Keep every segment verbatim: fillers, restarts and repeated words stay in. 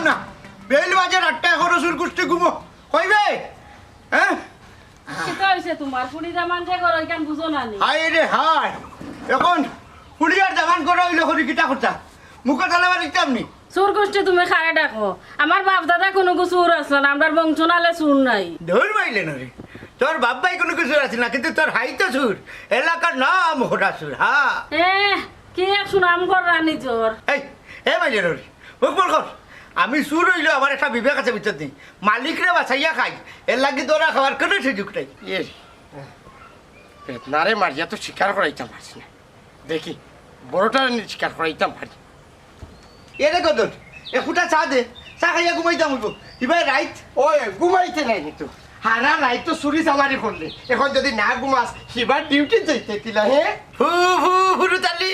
না। বেইল বাজে আটটা, এখনো চুর গুষ্টি ঘুমো। কইবে? হ্যাঁ? কিতা অইছে তুমার? ফুড়ি দামান যে করো, ইখান বুঝো না নি? হায় রে হায়। এখন ফুড়ি আর দামান করা অইলো করি কিতা কথা? মুখো তালা মারিতাম নি। চুর গুষ্টি তুমি কারে ডাকো? আমার বাপ দাদা কুনুগু চুর আছলা না, আমরার বংশ নালে চুর নাই। ধুর মাইলে না রে। তোর বাপ ভাই কুনুগু চুর আছিল না, কিন্তু তোর হাই তো চুর। এলাকার নাম করা চুর, হ্যাঁ। এ, কি এক সুনাম কররা নিজর? এই, এ মাইলে না রে। মুখ বন্ধ কর। আমি চুর অইলেও আমার একটা বিবেক আছে, বুঝছত নি? মালিকরে বাঁচাইয়া খাই, এর লাগি ধরা খাওয়ার কুনু সুযোগ নাই। এ, বেদনারে মারিয়া তো শিকার করাইতাম পারছি না। দেখি, বড়টারে নি শিকার করাইতাম পারি। এরে গদর, এ ফুটা চা দে, চা খাইয়া ঘুমাইতাম অইবো। ইবায় রাইত। ওই, ঘুমাইতে নাই কিন্তু। হারা রাইত তো চুরি চামারি করলে, এখন যদি না ঘুমাস, হিবার ডিউটি যাইতে দিলা, হে? হু, হু, হুরুতালি,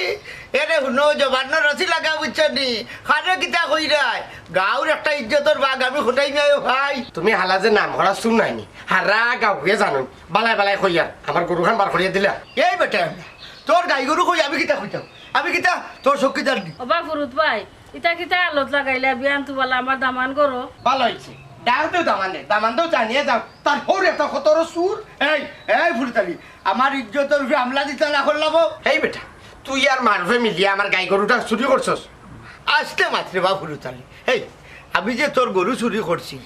এরে হুনো, জবান রশি লাগা বুঝছো নি? কারে কিতা কইরায়? গাউর একটা ইজ্জতর বাঘ আমি ফুটাই নাই ভাই। তুমি হালা যে নাম করা চুর নায় নি, হারা গাউয়ে জানো, বালায় বালায় কইয়া আমার গরু খান বার করিয়া দিলা। এই বেটা, তোর গাই গরু কই আমি কিতা কইতাম? আমি কিতা তোর চকিদার নি? ওবা ফুরুত ভাই, ইতা কিতা আলত লাগাইলা? বিয়ান তো বলা আমার দামান করো। ভালা অইছে, ডাক দেও দামানে, দামান দেও জানিয়া যাও, তার হৌর একটা কত বড় চুর। এই, এই ফুরুতালি, আমার ইজ্জতর উপরে হামলা দিতা না করলাম। এই বেটা, তুই আর মারুফে মিলিয়া আমার গাই গরুটা চুরি করছস? আস্তে মাতরে বা ফুরুতালি। এই, আমি যে তোর গরু চুরি করছি,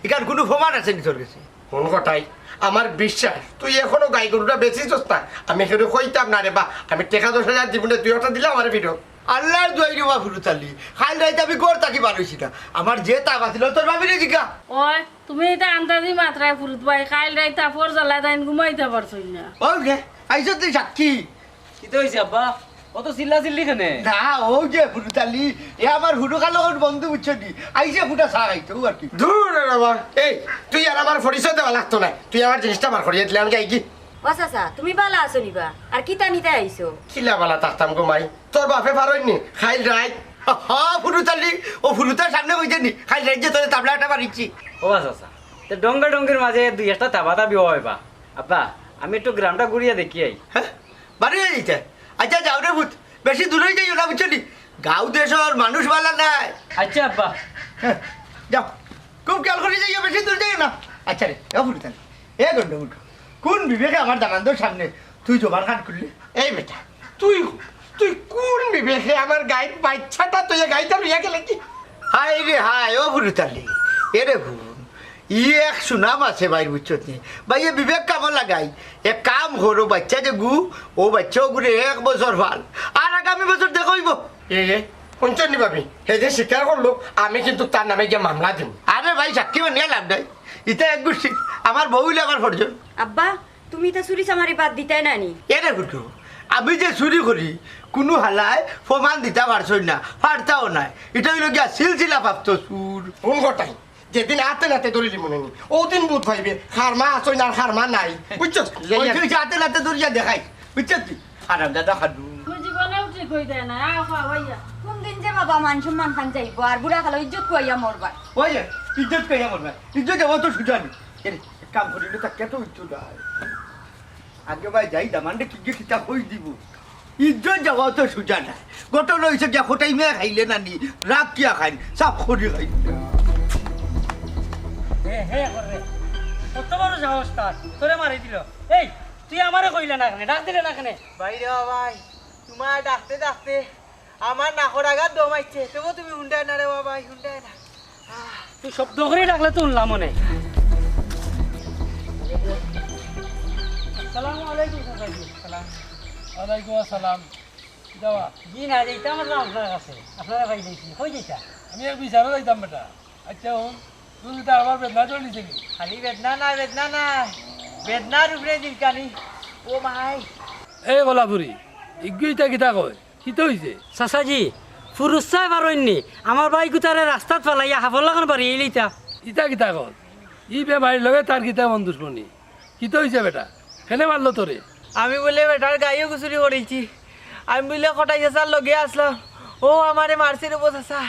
ইখান কুনু প্রমাণ আছে নি তোর গেছে? কোন কথাই? আমার বিশ্বাস, তুই এখনো গাই গরুটা বেচিছস না। আমি হেরে কইতাম না রে বা, আমি টেকা দশ হাজার দিমু নে, তুই ওটা দিলে আমার ফিরত। আল্লার দোয়াই রে বা ফুরুতালি, কাইল রাইত আমি ঘর থাকি বার অইছি না। আমার যে তাপ আছিল, তোর ভাবিরে জিগা। ওই, তুমি ইতা আন্দাজি মাতরায় ফুরুত ভাই, কাইল রাইত তাপর জ্বালায় তাইন ঘুমাইতা পারছইন না। ওই রে, আইছত তুই সাক্ষী। কিতা অইছে আব্বা? অত চিল্লা চিল্লি কেনে? না, অউ যে ফুরুতালি, এ আমার হুরুকালর বন্ধু, বুঝছো নি? আইছে ফুটা চা খাইতো আর কি। দূর রে বাবা, এই, তুই আর আমার পরিচয় দেওয়া লাগতো না, তুই আমার জিনিসটা বার করিয়া দিলে আমি যাই কি? ও চাচা, তুমি বালা আছো নি বা? আর কিতা নিতায় আইছো? কিলা বালা থাকতাম গো মাই, তোর বাপে পারইন নি, কাইল রাইত। হ, ফুরুতালি, ও ফুরুতার সামনে কইতে নি, কাইল রাইত যে তোরে তাবলা একটা বাড়িছি। ও চাচা, তে ডঙ্গা ডঙ্গির মাঝে দুই একটা তাবা তাবি অয় বা। আব্বা, আমি একটু গ্রামটা ঘুরিয়া দেখি আই। হ্যাঁ? বাড়ি যাইতে? আচ্ছা, যাও রে পুত, বেশি দূরে যাইও না, বুঝছো নি? গাঁও দেশর মানুষ বালা নায়। আচ্ছা আব্বা। হ্যাঁ, যাও, খুব খেয়াল করি যাইও, বেশি দূর যাইও না। আচ্ছা রে, এ ফুরুতালি, এ গন্ডগোল, কোন বিবেকে আমার দামান্দর সামনে তুই জবান খান খুললি? এই বেটা, তুই, তুই কোন বিবেকে আমার গাইত বাচ্চাটা তুই গাইটা লইয়া গেলে কি? হায় রে হায়, ও ফুরুতালি, এ রে হুন, ই এক সুনাম আছে ভাইর, বুঝছত নি? ভাইয়ে বিবেক কামো লাগাই, এক কাম করো, বাচ্চা যে গু, ও বাচ্চা গুরে এক বছর ফাল, আর আগামী বছর দেখো অইবো। এ, এ, হুনছইন নি ভাবি, হে যে স্বীকার করলো, আমি কিন্তু তার নামে গিয়া মামলা দিমু। আরে ভাই, সাক্ষী বানিয়া লাভ নাই, ইতা এক গোষ্ঠী, আমার বউ অইলে আমার ফরজন। আব্বা, তুমি ইতা চুরি চামারি বাদ দিতায় না নি? এরে ফুটো, আমি যে চুরি করি, কুনু হালায় প্রমাণ দিতা পারছইন না, পারতাও নায়। ইটা অইলো গিয়া সিলসিলা প্রাপ্ত চুর। কোন কথাই? যেদিন আতে নাতে ধরিলি মনে নি, অউ দিন বুঝ পাইবে, কার মা আছইন আর কার মা নাই। বুঝছস? ওই তুই যে আতে নাতে ধরিয়া দেখাই, বুঝছস তুই? হারাম দাদা খাদু। তুই জীবনেও ঠিক অই যায় না, আও খাওয়াইয়া। কোন দিন যে বাবা মান সম্মান খান যাইবো, আর বুড়া কালো ইজ্জত খুয়াইয়া মরবা। ওই যে, ইজ্জত খুয়াইয়া মরবা। ইজ্জত যাওয়া তো সুজা নি। এরে, এক কাম করি, ইটা কেতো ইজ্জত যায়। আগে ভাই যাই, দামান্দে কি যে কিতা কই দিবো। ইজ্জত যাওয়া তো সুজা নায়। ঘটনা অইছে গিয়া খোটাই মেয়ে খাইলে না নি, রাগ কিয়া খাইন, সাফ করি খাইন। হে, হে, করে। কত বড় সাহস তার, তোরে মারি দিল। এই, তুই আমারে কইলে না কেনে, ডাক দিলে না কেনে? ভাই রে ভাই, তুমার ডাকতে ডাকতে আমার নাকর আগাত দম আইছে, তবু তুমি হুনরায় না রে বাবা, হুনরায় না। আহ। তুই শব্দ করি ডাকলে তো হুনলাম মনে। আসসালামু আলাইকুম, চাচাজি। সালাম। ওয়ালাইকুম আসসালাম। যাওয়া। জি না, যাইতাম আসলাম আপনার কাছে। আপনারা ভাই যাইছি। কই যাইতা? আমি এক বিচারো যাইতাম বেটা। আচ্ছা, হুন, তুই তো আমার বেদনা চলিছে কি? খালি বেদনা না, বেদনা না। বেদনার উপরে জিলকানি। ও মাই। এই গোলাপুরি, ইগুইতা কিতা কয়? কিতা অইছে? চাচাজি, ফুরুত চাই পারইন নি? আমার ভাই গুতারে রাস্তাত ফালাইয়া হাফর লাখান বাড়ি আইলিতা। ইতা কিতা কর? ই বেমারির লগে তার কিতা মন দুশমনি? কিতা অইছে বেটা? কেনে মারলো তোরে? আমি বুলে বেটার গাইও গুছুরি করিলছি। আমি বুলে কটাই চাচার লগে আসলাম। ও আমারে মারছে রে বো চাচা।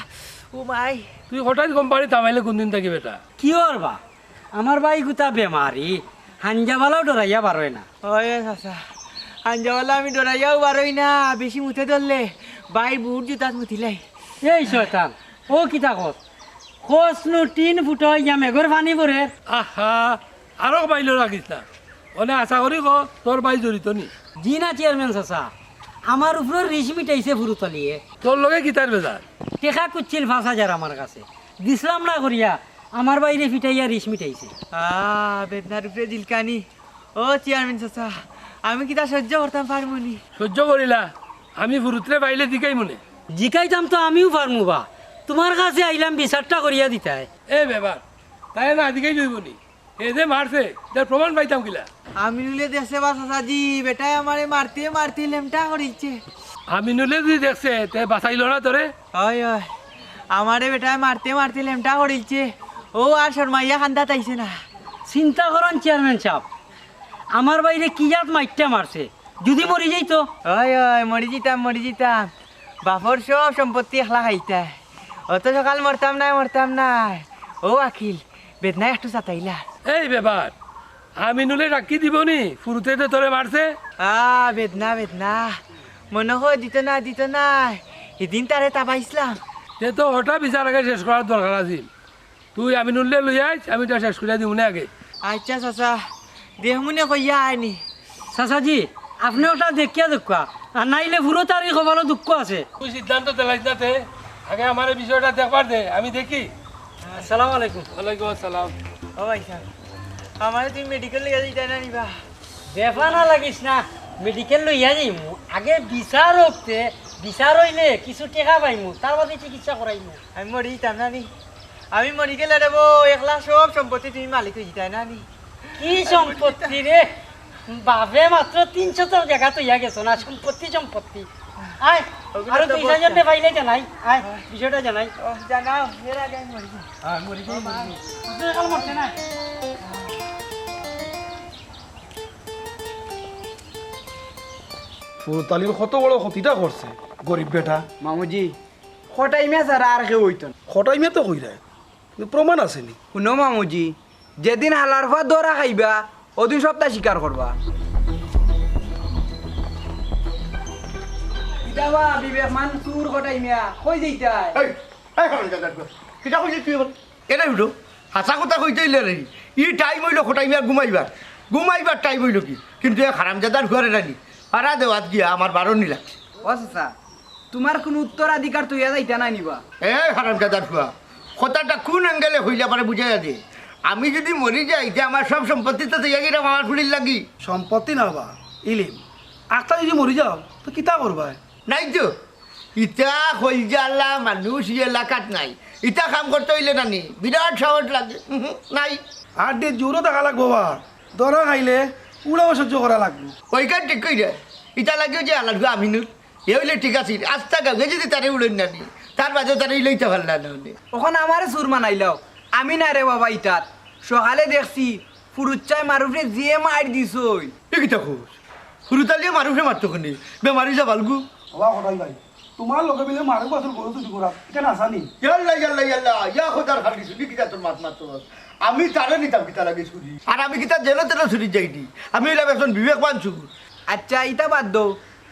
ও মাই। তুই কটাই কোম্পানি থামাইলে কোন দিন থাকি বেটা? কি ওর বা? আমার ভাই গুতা বেমারি, হাঞ্জাবালাও ডরাইয়া বারয় না। ওই চাচা, হাঞ্জাবালা আমি ডরাইয়াও বারই না, বেশি মুতে ধরলে ভাই বুট জুতাত মুতিলাই। এই শয়তান, ও কিতা কর? কস নু টিন ফুটো ইয়া মেঘর পানি পড়ের। আহা, আরো বাইলো লাগিস না। অনে আশা করি ক, তোর ভাই জড়িত নি? জি না চেয়ারম্যান চাচা, আমার উপরে রিস মিটাইছে ফুরুতালিয়ে। তোর লগে কিতার বেজার? টেকা কুচ্ছিল পাঁচ হাজার আমার কাছে, দিছলাম না করিয়া আমার ভাইরে ফিটাইয়া রিস মিটাইছে। আ, বেদনার উপরে জিলকানি। ও চেয়ারম্যান চাচা, আমি কিতা সহ্য করতাম পারমু নি? সহ্য করিলা, আমি ফুরুতরে পাইলে জিকাইমু নে। জিকাইতাম তো আমিও পারমু বা, তুমার কাছে আইলাম বিচারটা করিয়া দিতায়। এ বেবায়, তাই না জিকাইলে অইবো নি? এ যে মারছে, তার প্রমাণ পাইতাম কিলা? আমিনুলে দেখছে বা চাচাজি, বেটায় আমারে মারতে মারতে লেমটা করিলছে। আমিনুলে যদি দেখছে, তে বাঁচাইলো না তোরে? অয়, অয়, আমারে বেটায় মারতে মারতে লেমটা করিলছে। ও আর শরমাইয়া কান্দাত আইছে না। চিন্তা করইন চেয়ারম্যান সাব, আমার ভাইরে কি জাত মাইরটা মারছে, যদি মরি যাইতো। অয়, অয়, মরি যিতাম, মরি যিতাম। বাপর সব সম্পত্তি একলা খাইতায়। অত সকাল মরতাম নায়, মরতাম নায়। ও আকিল, বেদনায় একটু চাতাইলা। এই বেবায়, আমিনুলে ডাকি দিবো নি? ফুরুতে তো তোরে মারছে। আ, বেদনা, বেদনা। মনো কয় দিতো না, দিতো না। হিদিন তারে তাবাইছলাম। তে তো অটা বিচার আগে শেষ করার দরকার আছিল। তুই আমিনুল্লে লই আইস, আমি ইটা শেষ করিয়া দিমু নে আগে। আইচ্ছা চাচা, দেখমু নে কইয়া আইনি। চাচাজি, আপনে অটা দেখিয়া দেখউক্কা, আর নাইলে ফুরুতালির কপালো দুখ আছে। তুই সিদ্ধান্ত দিলাইস না তে, আগে আমারে বিষয়টা দেখবার দে, আমি দেখি। আসসালামু আলাইকুম। ওয়ালাইকুম আসসালাম। ও ভাইসাব, আমারে তুমি মেডিকেল লইয়া যাইতায় না নি বা? বেফানা লাগিস না, মেডিকেল লইয়া যাইমু। আগে বিচার অউক তে, বিচার অইলে কিছু টেকা পাইমু, তার বাদে চিকিৎসা করাইমু। আমি মরি যিতাম না নি? আমি মরি গেলে রে বো, একলা সব সম্পত্তি তুমি মালিক অই যিতায় না নি? কি সম্পত্তি রে? বাপে মাত্র তিন শতক জাগা থইয়া গেছো না, সম্পত্তি, সম্পত্তি। আয়, অগুলো আরো তো দুই চাইরজনরে পাইলে জানাই, আয়, বিষয়টা জানাই। ও, জানাও, এর আগে আমি মরি যাই। হ্যাঁ, মরি যাই, মরি যাই। তুই এখন মরছে না? ফুরুতালির কত বড় ক্ষতিটা করছে গরিব বেটা। মামুজি, কটাই মিয়া ছাড়া আর কেউ অইতো না। কটাই মিয়া তো কইরায়, কিন্তু প্রমাণ আছে নি? হুনো মামুজি, যেদিন হালার ফুয়া ধরা খাইবা, অদিন সবটা স্বীকার করবা। ইটা বা বিবেকমান চুর কটাই মিয়া, কই যাইতায়? এই, এই হারামজাদার ফুয়া, কিতা কইলি তুই এখন? এরে উঠো, হাছা কথা কইতে অইলে রে, ই টাইম অইলো কটাই মিয়া ঘুমাইবার, ঘুমাইবার টাইম অইলো কি? কিন্তু এক হারামজাদার ফুয়ারে নানি, পাড়া দেওয়াত গিয়া আমার বারো নি লাগছে। ও চাচা, তুমার কুনু উত্তরাধিকার থইয়া যাইতা নায় নি বা? এ হারামজাদার ফুয়া, কথাটা কুন অ্যাঙ্গেলে কইলে আমারে বুঝাইয়া দে। আমি যুদি মরি যাই, তে আমার সব সম্পত্তি তো থইয়া গেলাম আমার ফুড়ির লাগি। সম্পত্তি না বা, ইলিম। আখতা যুদি মরি যাও, তে কিতা করবায়? নাই তো, ইতা কইলজাআলা মানুষ ই এলাকাত নাই। ইতা কাম করতে অইলে নানি বিরাট সাহস লাগে। উহু, নাই। আর দে জোরও থাকা লাগবো বা, ধরা খাইলে উড়াও সহ্য করা লাগবো। অউখান ঠিক কইরে, ইতা লাগিও যে আলাদা আমিনুর। এ অইলে ঠিক আছিল, আস্তা গাঁওয়ে যুদি তারে উড়ইন না নি, তার বাদেও তারে ইলাইতা পারলা না অনে। অখন আমারে চুর মানাইলাও, আমি না রে বাবা ইতাত। সকালে দেখছি, ফুরুচ্চায় মারুফরে যে মাইর দিছইন। এ কিতা কস? ফুরুতালিয়ে মারুফরে মারতো কেনে? বেমারি যা বালগু। ওবা কটাই ভাই, তুমার লগে মিলে মারুফ আসল গরু চুরি করা, ইখান আসানি? ইয়াল্লা, ইয়াল্লা, ইয়াল্লা, ইয়া খোদার খালি শুনি কিতা তোর মাত মাতস? আমি তারে নিতাম কিতা লাগি চুরি? আর আমি কিতা যেন তেন চুরি যাইনি? আমি অইলাম একজন বিবেকবান চুর। আচ্ছা, ইতা বাদ দেও,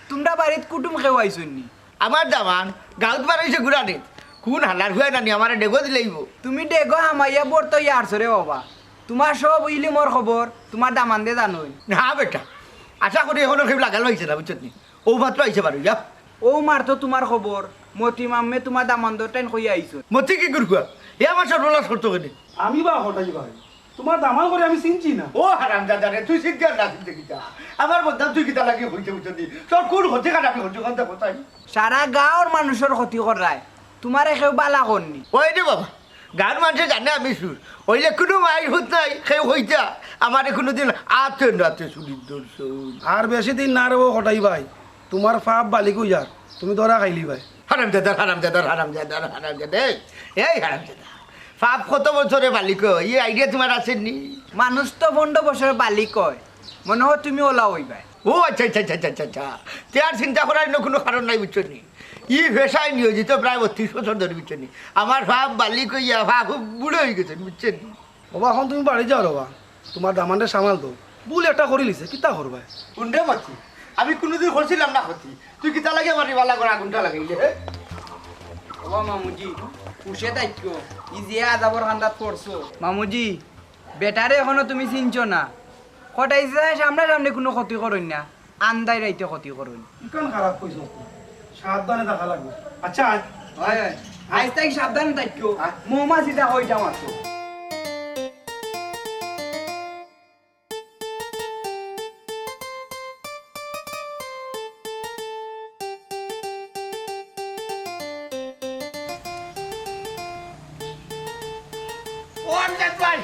তুমরা বাড়িত কুটুম কেউ আইছইন নি? আমার দামান গাঁওত বার অইছে ঘুরানিত। কুন হালার ফুয়ায় নানি আমারে ডেগো দিলাইবো। তুমি ডেগো হামাইয়া বর্ত ইয়ারছো রে বাবা। তুমার সব ইলিমর খবর তুমার দামান্দে জানইন। না বেটা, আশা করি অখনো কেউ লাগাল পাইছে না, বুঝছত নি? অউ মাত্র আইছে বারো, যা। অউ মাত্র তুমার খবর, মতি মাম্মে তুমার দামান্দর টাইন কইয়া আইছইন। মতি কি গুরগুয়া? হে আমার সর্বনাশ করতো কেনে? আমি বা কটাই ভাই, তুমার দামান করি আমি চিনছি না। ও হারামজাদা রে, তুই চিনতে আর না চিনতে কিতা? আমার বদনাম তুই কিতা লাগি কইতে বুঝছত নি? তোর কুন ক্ষতি খারাপ আমি করছি, কোনটা কোথায়? সারা গাঁওর মানুষর ক্ষতি কররায়, তুমারে কেউ বালা করনি। ওই রে বাবা, গাঁওর মানষে জানে আমি চুর। অইলে কুনু মাইর ফুত নাই, কেউ কইতা আমারে কুনুদিন আতে নাতে চুরির ধরছইন। আর বেশি দিন না রে ও কটাই ভাই, তুমার ফাপ বালিক অইয়ার, তুমি ধরা খাইলিবায়। হারামজাদার, হারামজাদার, হারামজাদার, হারামজাদা। এই, এই হারামজাদা। ফাপ কত বছরে বালিক অয়, ই আইডিয়া তুমার আছে নি? মানুষ তো পনরো বছরে বালিক অয়, মনো অয় তুমি অলা অইবায়। ও আচ্ছা, আচ্ছা, আচ্ছা, আচ্ছা, আচ্ছা। তে আর চিন্তা করার অন্য কুনু কারণ নাই, বুঝছো নি? ই পেশায় নিয়োজিত প্রায় বত্রিশ বছর ধরি, বুঝছো নি? আমার ফাপ বালিক অইয়া ফাপ খুব বুড়া অইগেছে, বুঝছো নি? ওবা, অখন তুমি বাড়ি যাও রে বা, তুমার দামান্দরে সামাল দেও, ভুল একটা করিলিছে, কিতা করবায়? কুনটা মাতি? আমি কুনুদিন করছিলাম না ক্ষতি, তুই কিতা লাগি আমার রিবালা করা আগুনটা লাগাইলে, হে? ওবা মামুজি, হুশে থাকিও, ই যে আজাবর কান্দাত পড়ছো। মামুজি, বেটারে এখনো তুমি চিনছো না। কটাই চাচায় সামনাসামনি কুনু ক্ষতি করইন না, আন্দাই রাইতে ক্ষতি করইন। ইখান খারাপ কইছো তো। সাবধানে থাকা লাগবো। আচ্ছা, আয়। অয়, অয়। আইজ থাকি সাবধানে থাকিও। আয়। মৌমাছি যা অইটা মারতো। ও আমজাদ ভাই,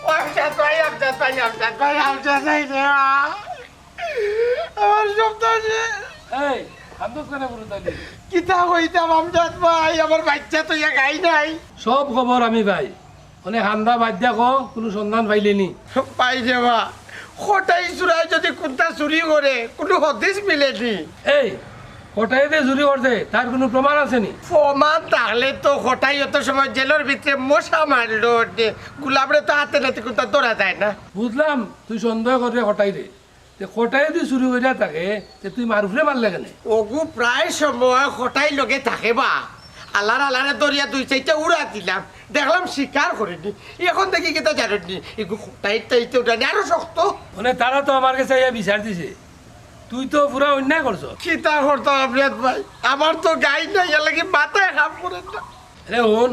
ও আমজাদ ভাই, আমজাদ ভাই, আমজাদ ভাই, আমজাদ ভাই রে। আমার সব তো শেষ। এই, কান্দস কেনে বুরু তাইলে? কিতা কইতাম আমজাদ ভাই, আমার বাইচ্চা তো ইয়া গাই নাই। সব খবর আমি পাই। অনে কান্দা বাদ দিয়া কও, কুনু সন্ধান পাইলে নি? পাই রে বা, কটাই চুরায় যদি কুন্তা চুরি করে, কুনু হদিস মিলে নি? এই, কটাইয়ে যে চুরি করছে, তার কুনু প্রমাণ আছে নি? প্রমাণ থাকলে তো কটাই অত সময় জেলর ভিতরে মশা মারলো, যে গোলামরে তো হাতে নাতে কুন্তা ধরা যায় না। বুঝলাম, তুই সন্দেহ কররে কটাইরে। তে কটাই যদি চুরি করিয়া থাকে, তে তুই মার উপরে মারলে কেনে? অগু প্রায় সময় কটাই লগে থাকে বা। আলার আলারে ধরিয়া দুই চাইরটা উড়া দিলাম, দেখলাম শিকার করেনি। এখন দেখি কিতা জানইন নি, এগু কটাই তাইতে উঠানি আরো শক্ত। মানে তারা তো আমার গেছে আইয়া বিচার দিছে, তুই তো পুরা অন্যায় করছস। কিতা করতাম আমজাদ ভাই, আমার তো গাই নাই, এর লাগি মাথায় কাম করে না। আরে হুন,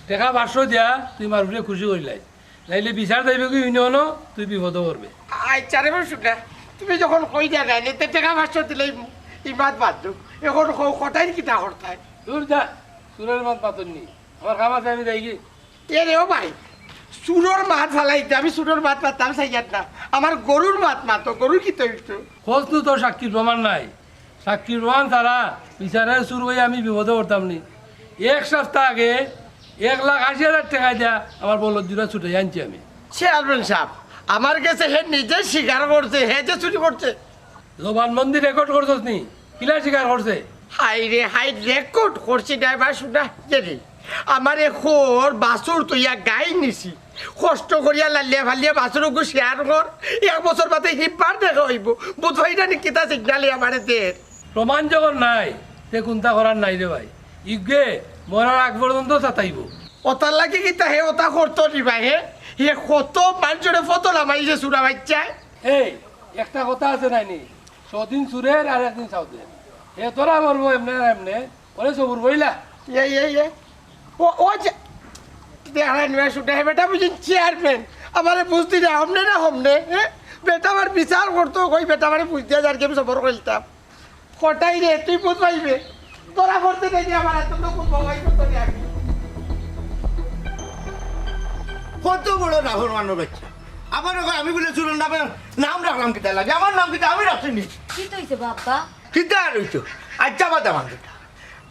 টেকা পাঁচশো দিয়া তুই মার উপরে খুশি করিলাইস। নাইলে বিচার যাইবোগি ইউনিয়নো, তুই বিপদো পড়বে। আচ্ছা রে বা সুনা, তুমি যখন কইরায় না, তে টেকা পাঁচশো দিলে ই, ই মাত বাদ দেও। এখন কও, কটাইর কিতা করতায়? দূর যা, চুরর মাত মাতইন নি। আমার কাম আছে, আমি যাইগি। এ রে ও ভাই, চুরর মাত ফালাইতে, আমি চুরর মাত মাততাম চাইয়ার না। আমার গরুর মাত মাতো, গরুর কিতা অইতো? খোঁজ তো তোর সাক্ষীর প্রমাণ নাই। সাক্ষীর প্রমাণ ছাড়া বিচারে চুর অইয়া আমি বিপদো পড়তাম নি। এক সপ্তাহ আগে এক লাখ আশি হাজার টেকা দিয়া আমার বলদ জুড়া ছুটাই আনছি আমি। চেয়ারম্যান সাব, আমার গেছে হে নিজে স্বীকার করছে, হে যে চুরি করছে। জবানবন্দি রেকর্ড করছস নি? কিলা স্বীকার করছে? হায় রে হায়, রেকর্ড করছি না বা সুনা, যে রে। আমারে খোর বাছুর থইয়া গাই নিছি। কষ্ট করিয়া লালিয়া ফালিয়া বাছুর অগু শেয়ার কর। এক বছর বাদে হিব্বার দেখা অইবো। বুঝ অইরা নি কিতা সিগনালে আমারে দের। প্রমাণ যখন নাই, তে কুন্তা করার নাই রে ভাই। ইগে মরার আগ পর্যন্ত সাতাইবো। অতার লাগি কিতা হে অতা করতো নি ভাই হে? হে কত মানষরে ফতলা মাইছে চুরা বাইচ্চায়। এই, একটা কথা আছে নায় নি, শদিন চুরের আর একদিন সাউদের। হে ধরা পড়বো এমনে না এমনে, ওরে সবুর বইলা। এ, এ, এ। ও, ও যে, দেখরা নি বা সুনা, হে বেটা বুঝি চেয়ারম্যান। আমারে বুঝ দিরা, হমনে না হমনে, এ? বেটা আমার বিচার করতো, কই বেটা আমারে বুঝ দিয়া যার কি আমি সবর করিলতাম। কটাই রে, তুই বুঝ পাইবে। ধরা পড়তে দেয়নি আমার এত তো খুব ভয় করতো রে আমি। কত বড় নাফরমানর বাইচ্চা। আবার কয় আমি বুলে চুরর নামে নাম রাখলাম কিতা লাগি? আমার নাম কিতা আমি রাখছি নি? কিতা অইছে বা আব্বা? কিতা আর অইতো? আচ্ছা, বাদ আমার কিতা?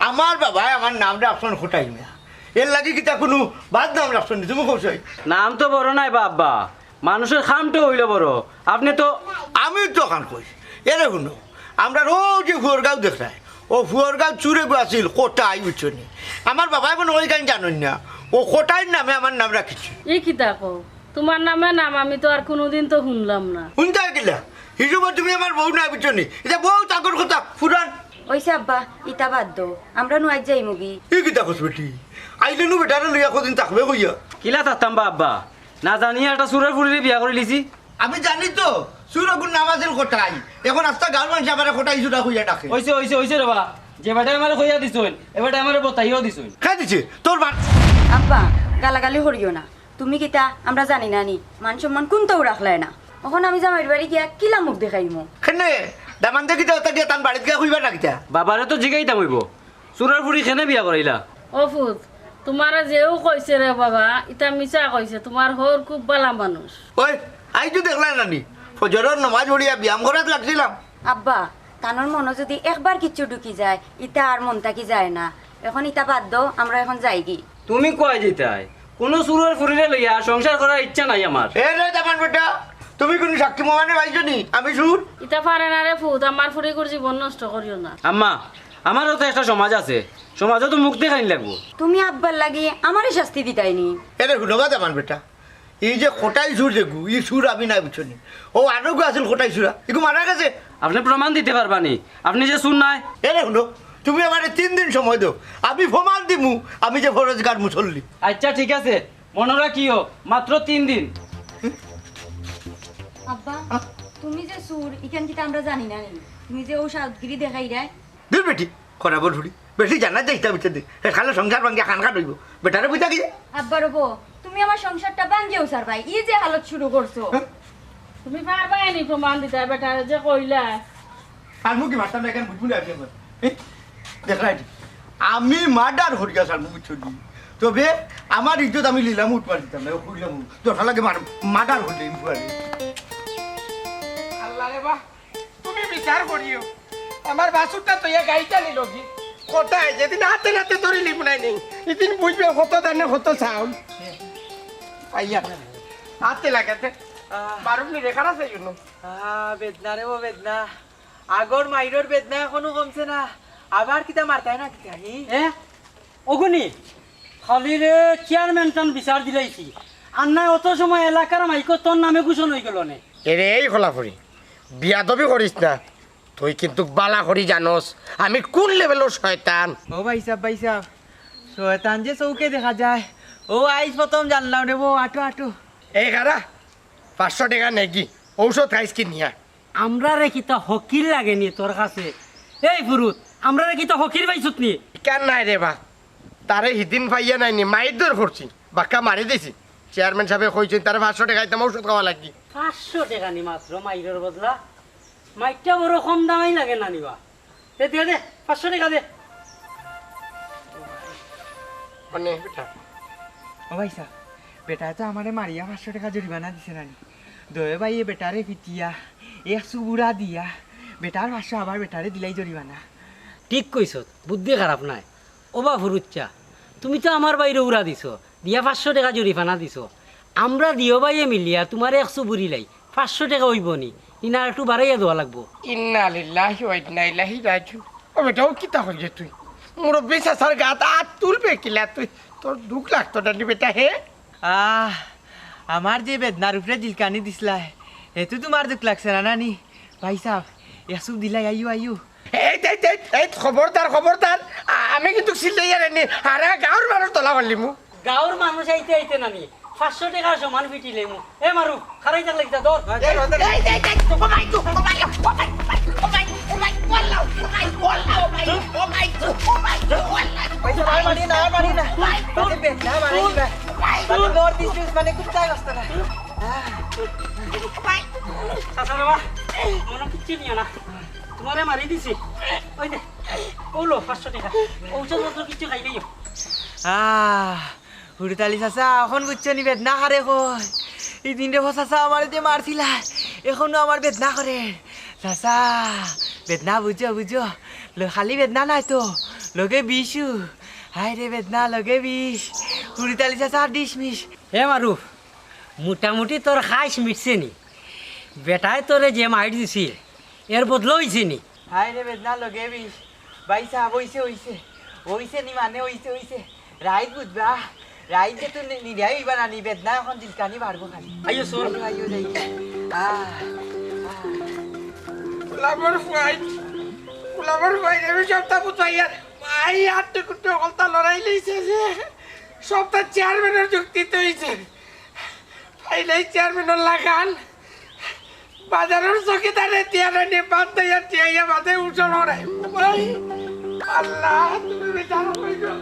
আমার বাবায় আমার নাম রাখছইন কটাই মিয়া। এর লাগি কিতা কুনু বাদ নাম রাখছইন নি? তুমি কও চাই। নাম তো বড় নায় বা আব্বা, মানুষর কামটা অইলো বড়। আপনে তো আমি তো অখান কই। এরে হুনো, আমরার অউ যে ফুয়রগাঁও দেখরায়, অউ ফুয়রগাঁও চুর এগু আছিল কটাই, বুঝছো নি? আমার বাবায় মনো অয় ইখান জানইন না, অউ কটাইর নামে আমার নাম রাখিছে। ই কিতা কও? তুমার নামে নাম আমি তো আর কুনুদিন তো হুনলাম না। হুনতায় কিলা? হিসাবো তুমি আমার বউ নায়, বুঝছো নি? ইতা বউত আগর কথা, পুরান। অইছে আব্বা, ইতা বাদ দেও, আমরা নু আইজ যাইমুগি। ই কিতা কছ বেটি? আইলে নু বেটারে লইয়া কদিন থাকবে কইয়া। কিলা থাকতাম বা আব্বা? না জানিয়া একটা চুরর ফুড়িরে বিয়া করিলিছি। আমি জানি তো, চুর অগুর নাম আছিল কটাই। এখন আস্তা গাঁওর মানষে আমারে কটাই চুরা কইয়া ডাকে। অইছে, অইছে, অইছে রে বা। যে বেটায় আমারে কইয়া দিছইন, এ বেটায় আমারে বতাইয়াও দিছইন। কে দিছে? তোর বা- আব্বা, গালাগালি করিও না। তুমি কিতা আমরা জানি না নি? মান সম্মান কুন্তাউ রাখলায় না। অখন আমি জামাইর বাড়ি গিয়া কিলা মুখ দেখাইমু? কেনে? দামান্দে কিতা অতা গিয়া তান বাড়িত গিয়া কইবা না কিতা? বাবারে তো জিগাইতাম অইবো। চুরর ফুড়ি কেনে বিয়া করাইলা? ও ফুত, তুমারে যেউ কইছে রে বাবা, ইতা মিছা কইছে, তুমার হউর খুব ভালা মানুষ। ওই, আইজ দেখলায় না নি, ফজরর নমাজ পড়িয়া ব্যায়াম করাত লাগছিলাম। আব্বা, তানর মনো যুদি একবার কিচ্ছু ঢুকি যায়, ইতা আর মন থাকি যায় না। এখন ইতা বাদ দেও, আমরা এখন যাইগি। তুমি কই যাইতায়? কুনু চুরর ফুড়িরে লইয়া সংসার করার ইচ্ছা নাই আমার। এ রে দামান বেটা, তুমি কুনু সাক্ষী প্রমাণে পাইছো নি আমি চুর? ইতা পারে না রে ফুত, আমার ফুড়িগুর জীবন নষ্ট করিও না। আম্মা, আমারও তো একটা সমাজ আছে, সমাজো তো মুখ দেখাইন লাগবো। তুমি আব্বার লাগি আমারে শাস্তি দিতায় নি? এরে হুনো বা দামান বেটা, ই যে কটাই চুর যেগু, ই চুর আমি নায়, বুঝছো নি? অউ আরোগু আছিল কটাই চুরা, ইগু মারা গেছে। আপনে প্রমাণ দিতে পারবা নি? আপনে যে চুর নায়। এরে হুনো, তুমি আমারে তিন দিন সময় দেও, আমি প্রমাণ দিমু আমি যে ফরজগার মুসল্লি। আচ্ছা, ঠিক আছে, মনো রাখিও, মাত্র তিন দিন। আব্বা, তুমি যে চুর, ইখান কিতা আমরা জানি না নি? তুমি যে অউ সাদগিরি দেখাইরায়। দূর বেটি, খরাবর ফুড়ি, বেশি জানা যাইতা বুঝছে দি। হে খালে সংসার ভাঙ্গিয়া খান খান অইবো। বেটারে বুঝা গিয়ে। আব্বা রবো, তুমি আমার সংসারটা ভাঙ্গিয়াও ছাড়বায়, ই যে হালত শুরু করছো। হ্যাঁ? তুমি পারবায় নি প্রমাণ দিতায়, বেটারে যে কইলায়। আর মুখে মারতাম না, এখানে বুঝবো না আপনি আমার। এই, দেখলাই তো, আমি মার্ডার করিয়া ছাড়মু, বুঝছো নি? তবে আমার ইজ্জত আমি লিলাম উঠবার দিতাম না, কইলাম, দরকার লাগে মার্ডার করলে এই বুয়ারে। আল্লাহ রে বা, তুমি বিচার করিও। আমার বাছুরটা তো ইয়া গাইটা নিল কি? কোথায়? যেদিন হাতে নাতে ধরিলি মনে নেই, এদিন বুঝবে কত দানে কত চাউল। আইয়া, হাতে লাগাতে। আহ। বারুক নি রেখার আছে, you know। আহ, বেদনা রে ও বেদনা। আগর মাইরর বেদনা এখনো কমছে না। আবার কিতা মারতায় না কিতা, হি? এ? অগুনি, খালি রে চেয়ারম্যান তান বিচার দিলাইছি। আর নাই অত সময় এলাকার মাইকো তোর নামে ঘোষণা অই গেল নে। এরে এই খোলাফুরি, বিয়াদবি করিস না। তুই কিন্তু বালা করি জানোস আমি কোন লেভেলর শয়তান। ও ভাই সাহেব, ভাই সাহেব, শয়তান যে চৌকে দেখা যায়, ও আইজ প্রথম জানলাম রে বউ, আটো আটো। এই খারা, পাঁচশো টেকা নেগি, ঔষধ খাইস কি নিয়া? আমরারে কিতা হকির লাগে নি তোর কাছে? এই ফুরুত, আমরারে কিতা হকির পাইছত নি? কেন নাই রে বা, তারে হিদিন পাইয়া নাই নি, মাইর দর করছি, বাক্কা মারি দিছি। চেয়ারম্যান সাহেবে কইছেন তারে পাঁচশো টেকা দিতাম ঔষধ খাওয়া লাগি। পাঁচশো টেকা নি মাত্র মাইরর বদলা? মাইরটা বড় কম দামাই লাগে না নি বা? দে, দে, দে, পাঁচশো টেকা দে। মানে বেটা। ও ভাই সাহেব, বেটায় তো আমারে মারিয়া পাঁচশো টেকা জরিমানা দিছে না নি? দয়ে ভাইয়ে বেটারে পিটিয়া, এক চুবুরা দিয়া, বেটার পাঁচশো আবার বেটারে দিলাই জরিমানা। ঠিক কইছত, বুদ্ধি খারাপ নায়। ওবা ফুরুচ্চা, তুমি তো আমার ভাইরে উড়া দিছো, দিয়া পাঁচশো টেকা জরিমানা দিছো। আমরা দিও ভাইয়ে মিলিয়া তুমারে এক চুবুরিলাই, পাঁচশো টেকা অইবো নি? নি না একটু বাড়াইয়া দেওয়া লাগবো। ইন্না লিল্লাহি ওয়া ইন্না ইলাইহি রাজিউন। ও বেটা, ও কিতা কইলে তুই? মুরব্বি চাচার গাত আত তুলবে কিলা তুই? তোর দুখ লাগতো না নি বেটা, হে? আহ, আমার যে বেদনার উপরে জিলকানি দিছলায়, হেতু তুমার দুখ লাগছে না, না নি? ভাই সাহেব, এসব দিলাই, আইও, আইও। এই, এই, এই, এই, খবরদার, খবরদার, আ-, আমি কিন্তু চিল্লাইয়া রে নি, হারা গাঁওর মানুষ দলা করলিমু। গাঁওর মানুষ আইতে আইতে না নি, পাঁচশো টেকার সমান পিটি লেমু। এ মারু, খারাই থাকলে কিতা, ধর। এই, এই, এই, এই, এই, ও মাই গো, ও মাই গো, ও মাই, ও মাই, ও মাই, ও মাই, ও মাই, ও মাই, ও মাই, ও মাই, ও মাই, ও মাই। ভাই সাহেব, আর মারি না, আর মারি না। বাদে বেদনা বাড়াই দিবা। বাদে দৌড় দিস, মানে কুত্তায় গস্ত না। চাচা রে বা, মনো কিচ্ছু নিও না। তুমারে মারি দিছি। ওই দে, ওলো পাঁচশো টেকা। ঔষধ পত্র কিচ্ছু খাইলেই। আহ, হুরুতালি চাচা, অখন বুঝছো নি বেদনা কারে কয়? ই দিন রে চাচা আমারে যে মারছিলা, অখনো আমার বেদনা করে। চাচা, বেদনা বুঝো, বুঝো। ল-, খালি বেদনা নায় তো, লগে বিষও। হায় রে বেদনা, লগে বিষ। হুরুতালি চাচা আর ডিশমিশ। এ মারু, মোটামুটি তোর খাইশ মিটছে নি? বেটায় তোরে যে মাইর দিছিল, এর বদলা অইছে নি? হায় রে বেদনা, লগে বিষ। ভাই সাহেব, অইছে, অইছে। অইছে নি মানে অইছে, অইছে। রাইত বুঝবা, রাইত যে তুই নি-, নিরাই অইবা না নি, বেদনা অখন জিলকানি বাড়বো খালি। আইও, চল। আইও, আইও, যাই। আহ, আহ। গোলামর ফুয়াই, গোলামর ফুয়াই রে, আমি সবটা বুঝাইয়ার। ভাই, আট্টু কুট্টু অকলতা লড়াই লইছে যে, সবটা চেয়ারম্যানর যুক্তিতে অইছে। পাইলাই চেয়ারম্যানর লাগাল, বাজারর চকিদারে টিয়া রানি বাদ দিয়া টিয়াইয়া বাদে উঠল ওরাই। ভাই, আল্লাহ, তুমি বিচার কইরো।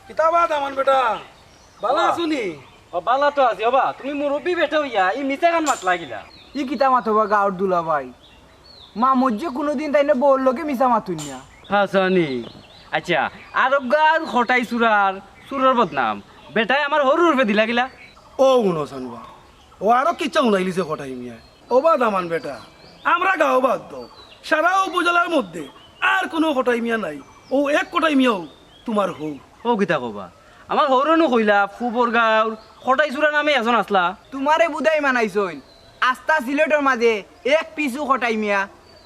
কিতা বা দামান বেটা? বালা আছো নি? ও, বালা তো আছি। ওবা, তুমি মুরব্বি বেটা অইয়া ই মিছা কান মাতলা কিলা? ই কিতা মাতো বা গাঁওর দুলাভাই? মা মজ্জে কুনুদিন তাইনে বউর লগে মিছা মাতুন না। হাছা নি? আচ্ছা, আর গাঁওর কটাই চুরার, চুরর বদনাম বেটায় আমার হউরর উপরে দিলা কিলা? ও হুনো সানুবা, ও আরো কিচ্ছা হুনাইলিছে কটাই মিয়ায়। ওবা দামান বেটা, আমরা গাঁও বাদ দেও, সারা উপজেলার মধ্যে আর কুনু কটাই মিয়া নাই। ও এক কটাই মিয়াও তুমার হউর। ও কিতা কবা? আমার হউরে নু কইলা, ফুবর গাঁওর কটাই চুরা নামে একজন আছলা। তুমারে বুধাই মানাইছইন, আস্তা সিলেটর মাঝে এক পিছু কটাই মিয়া।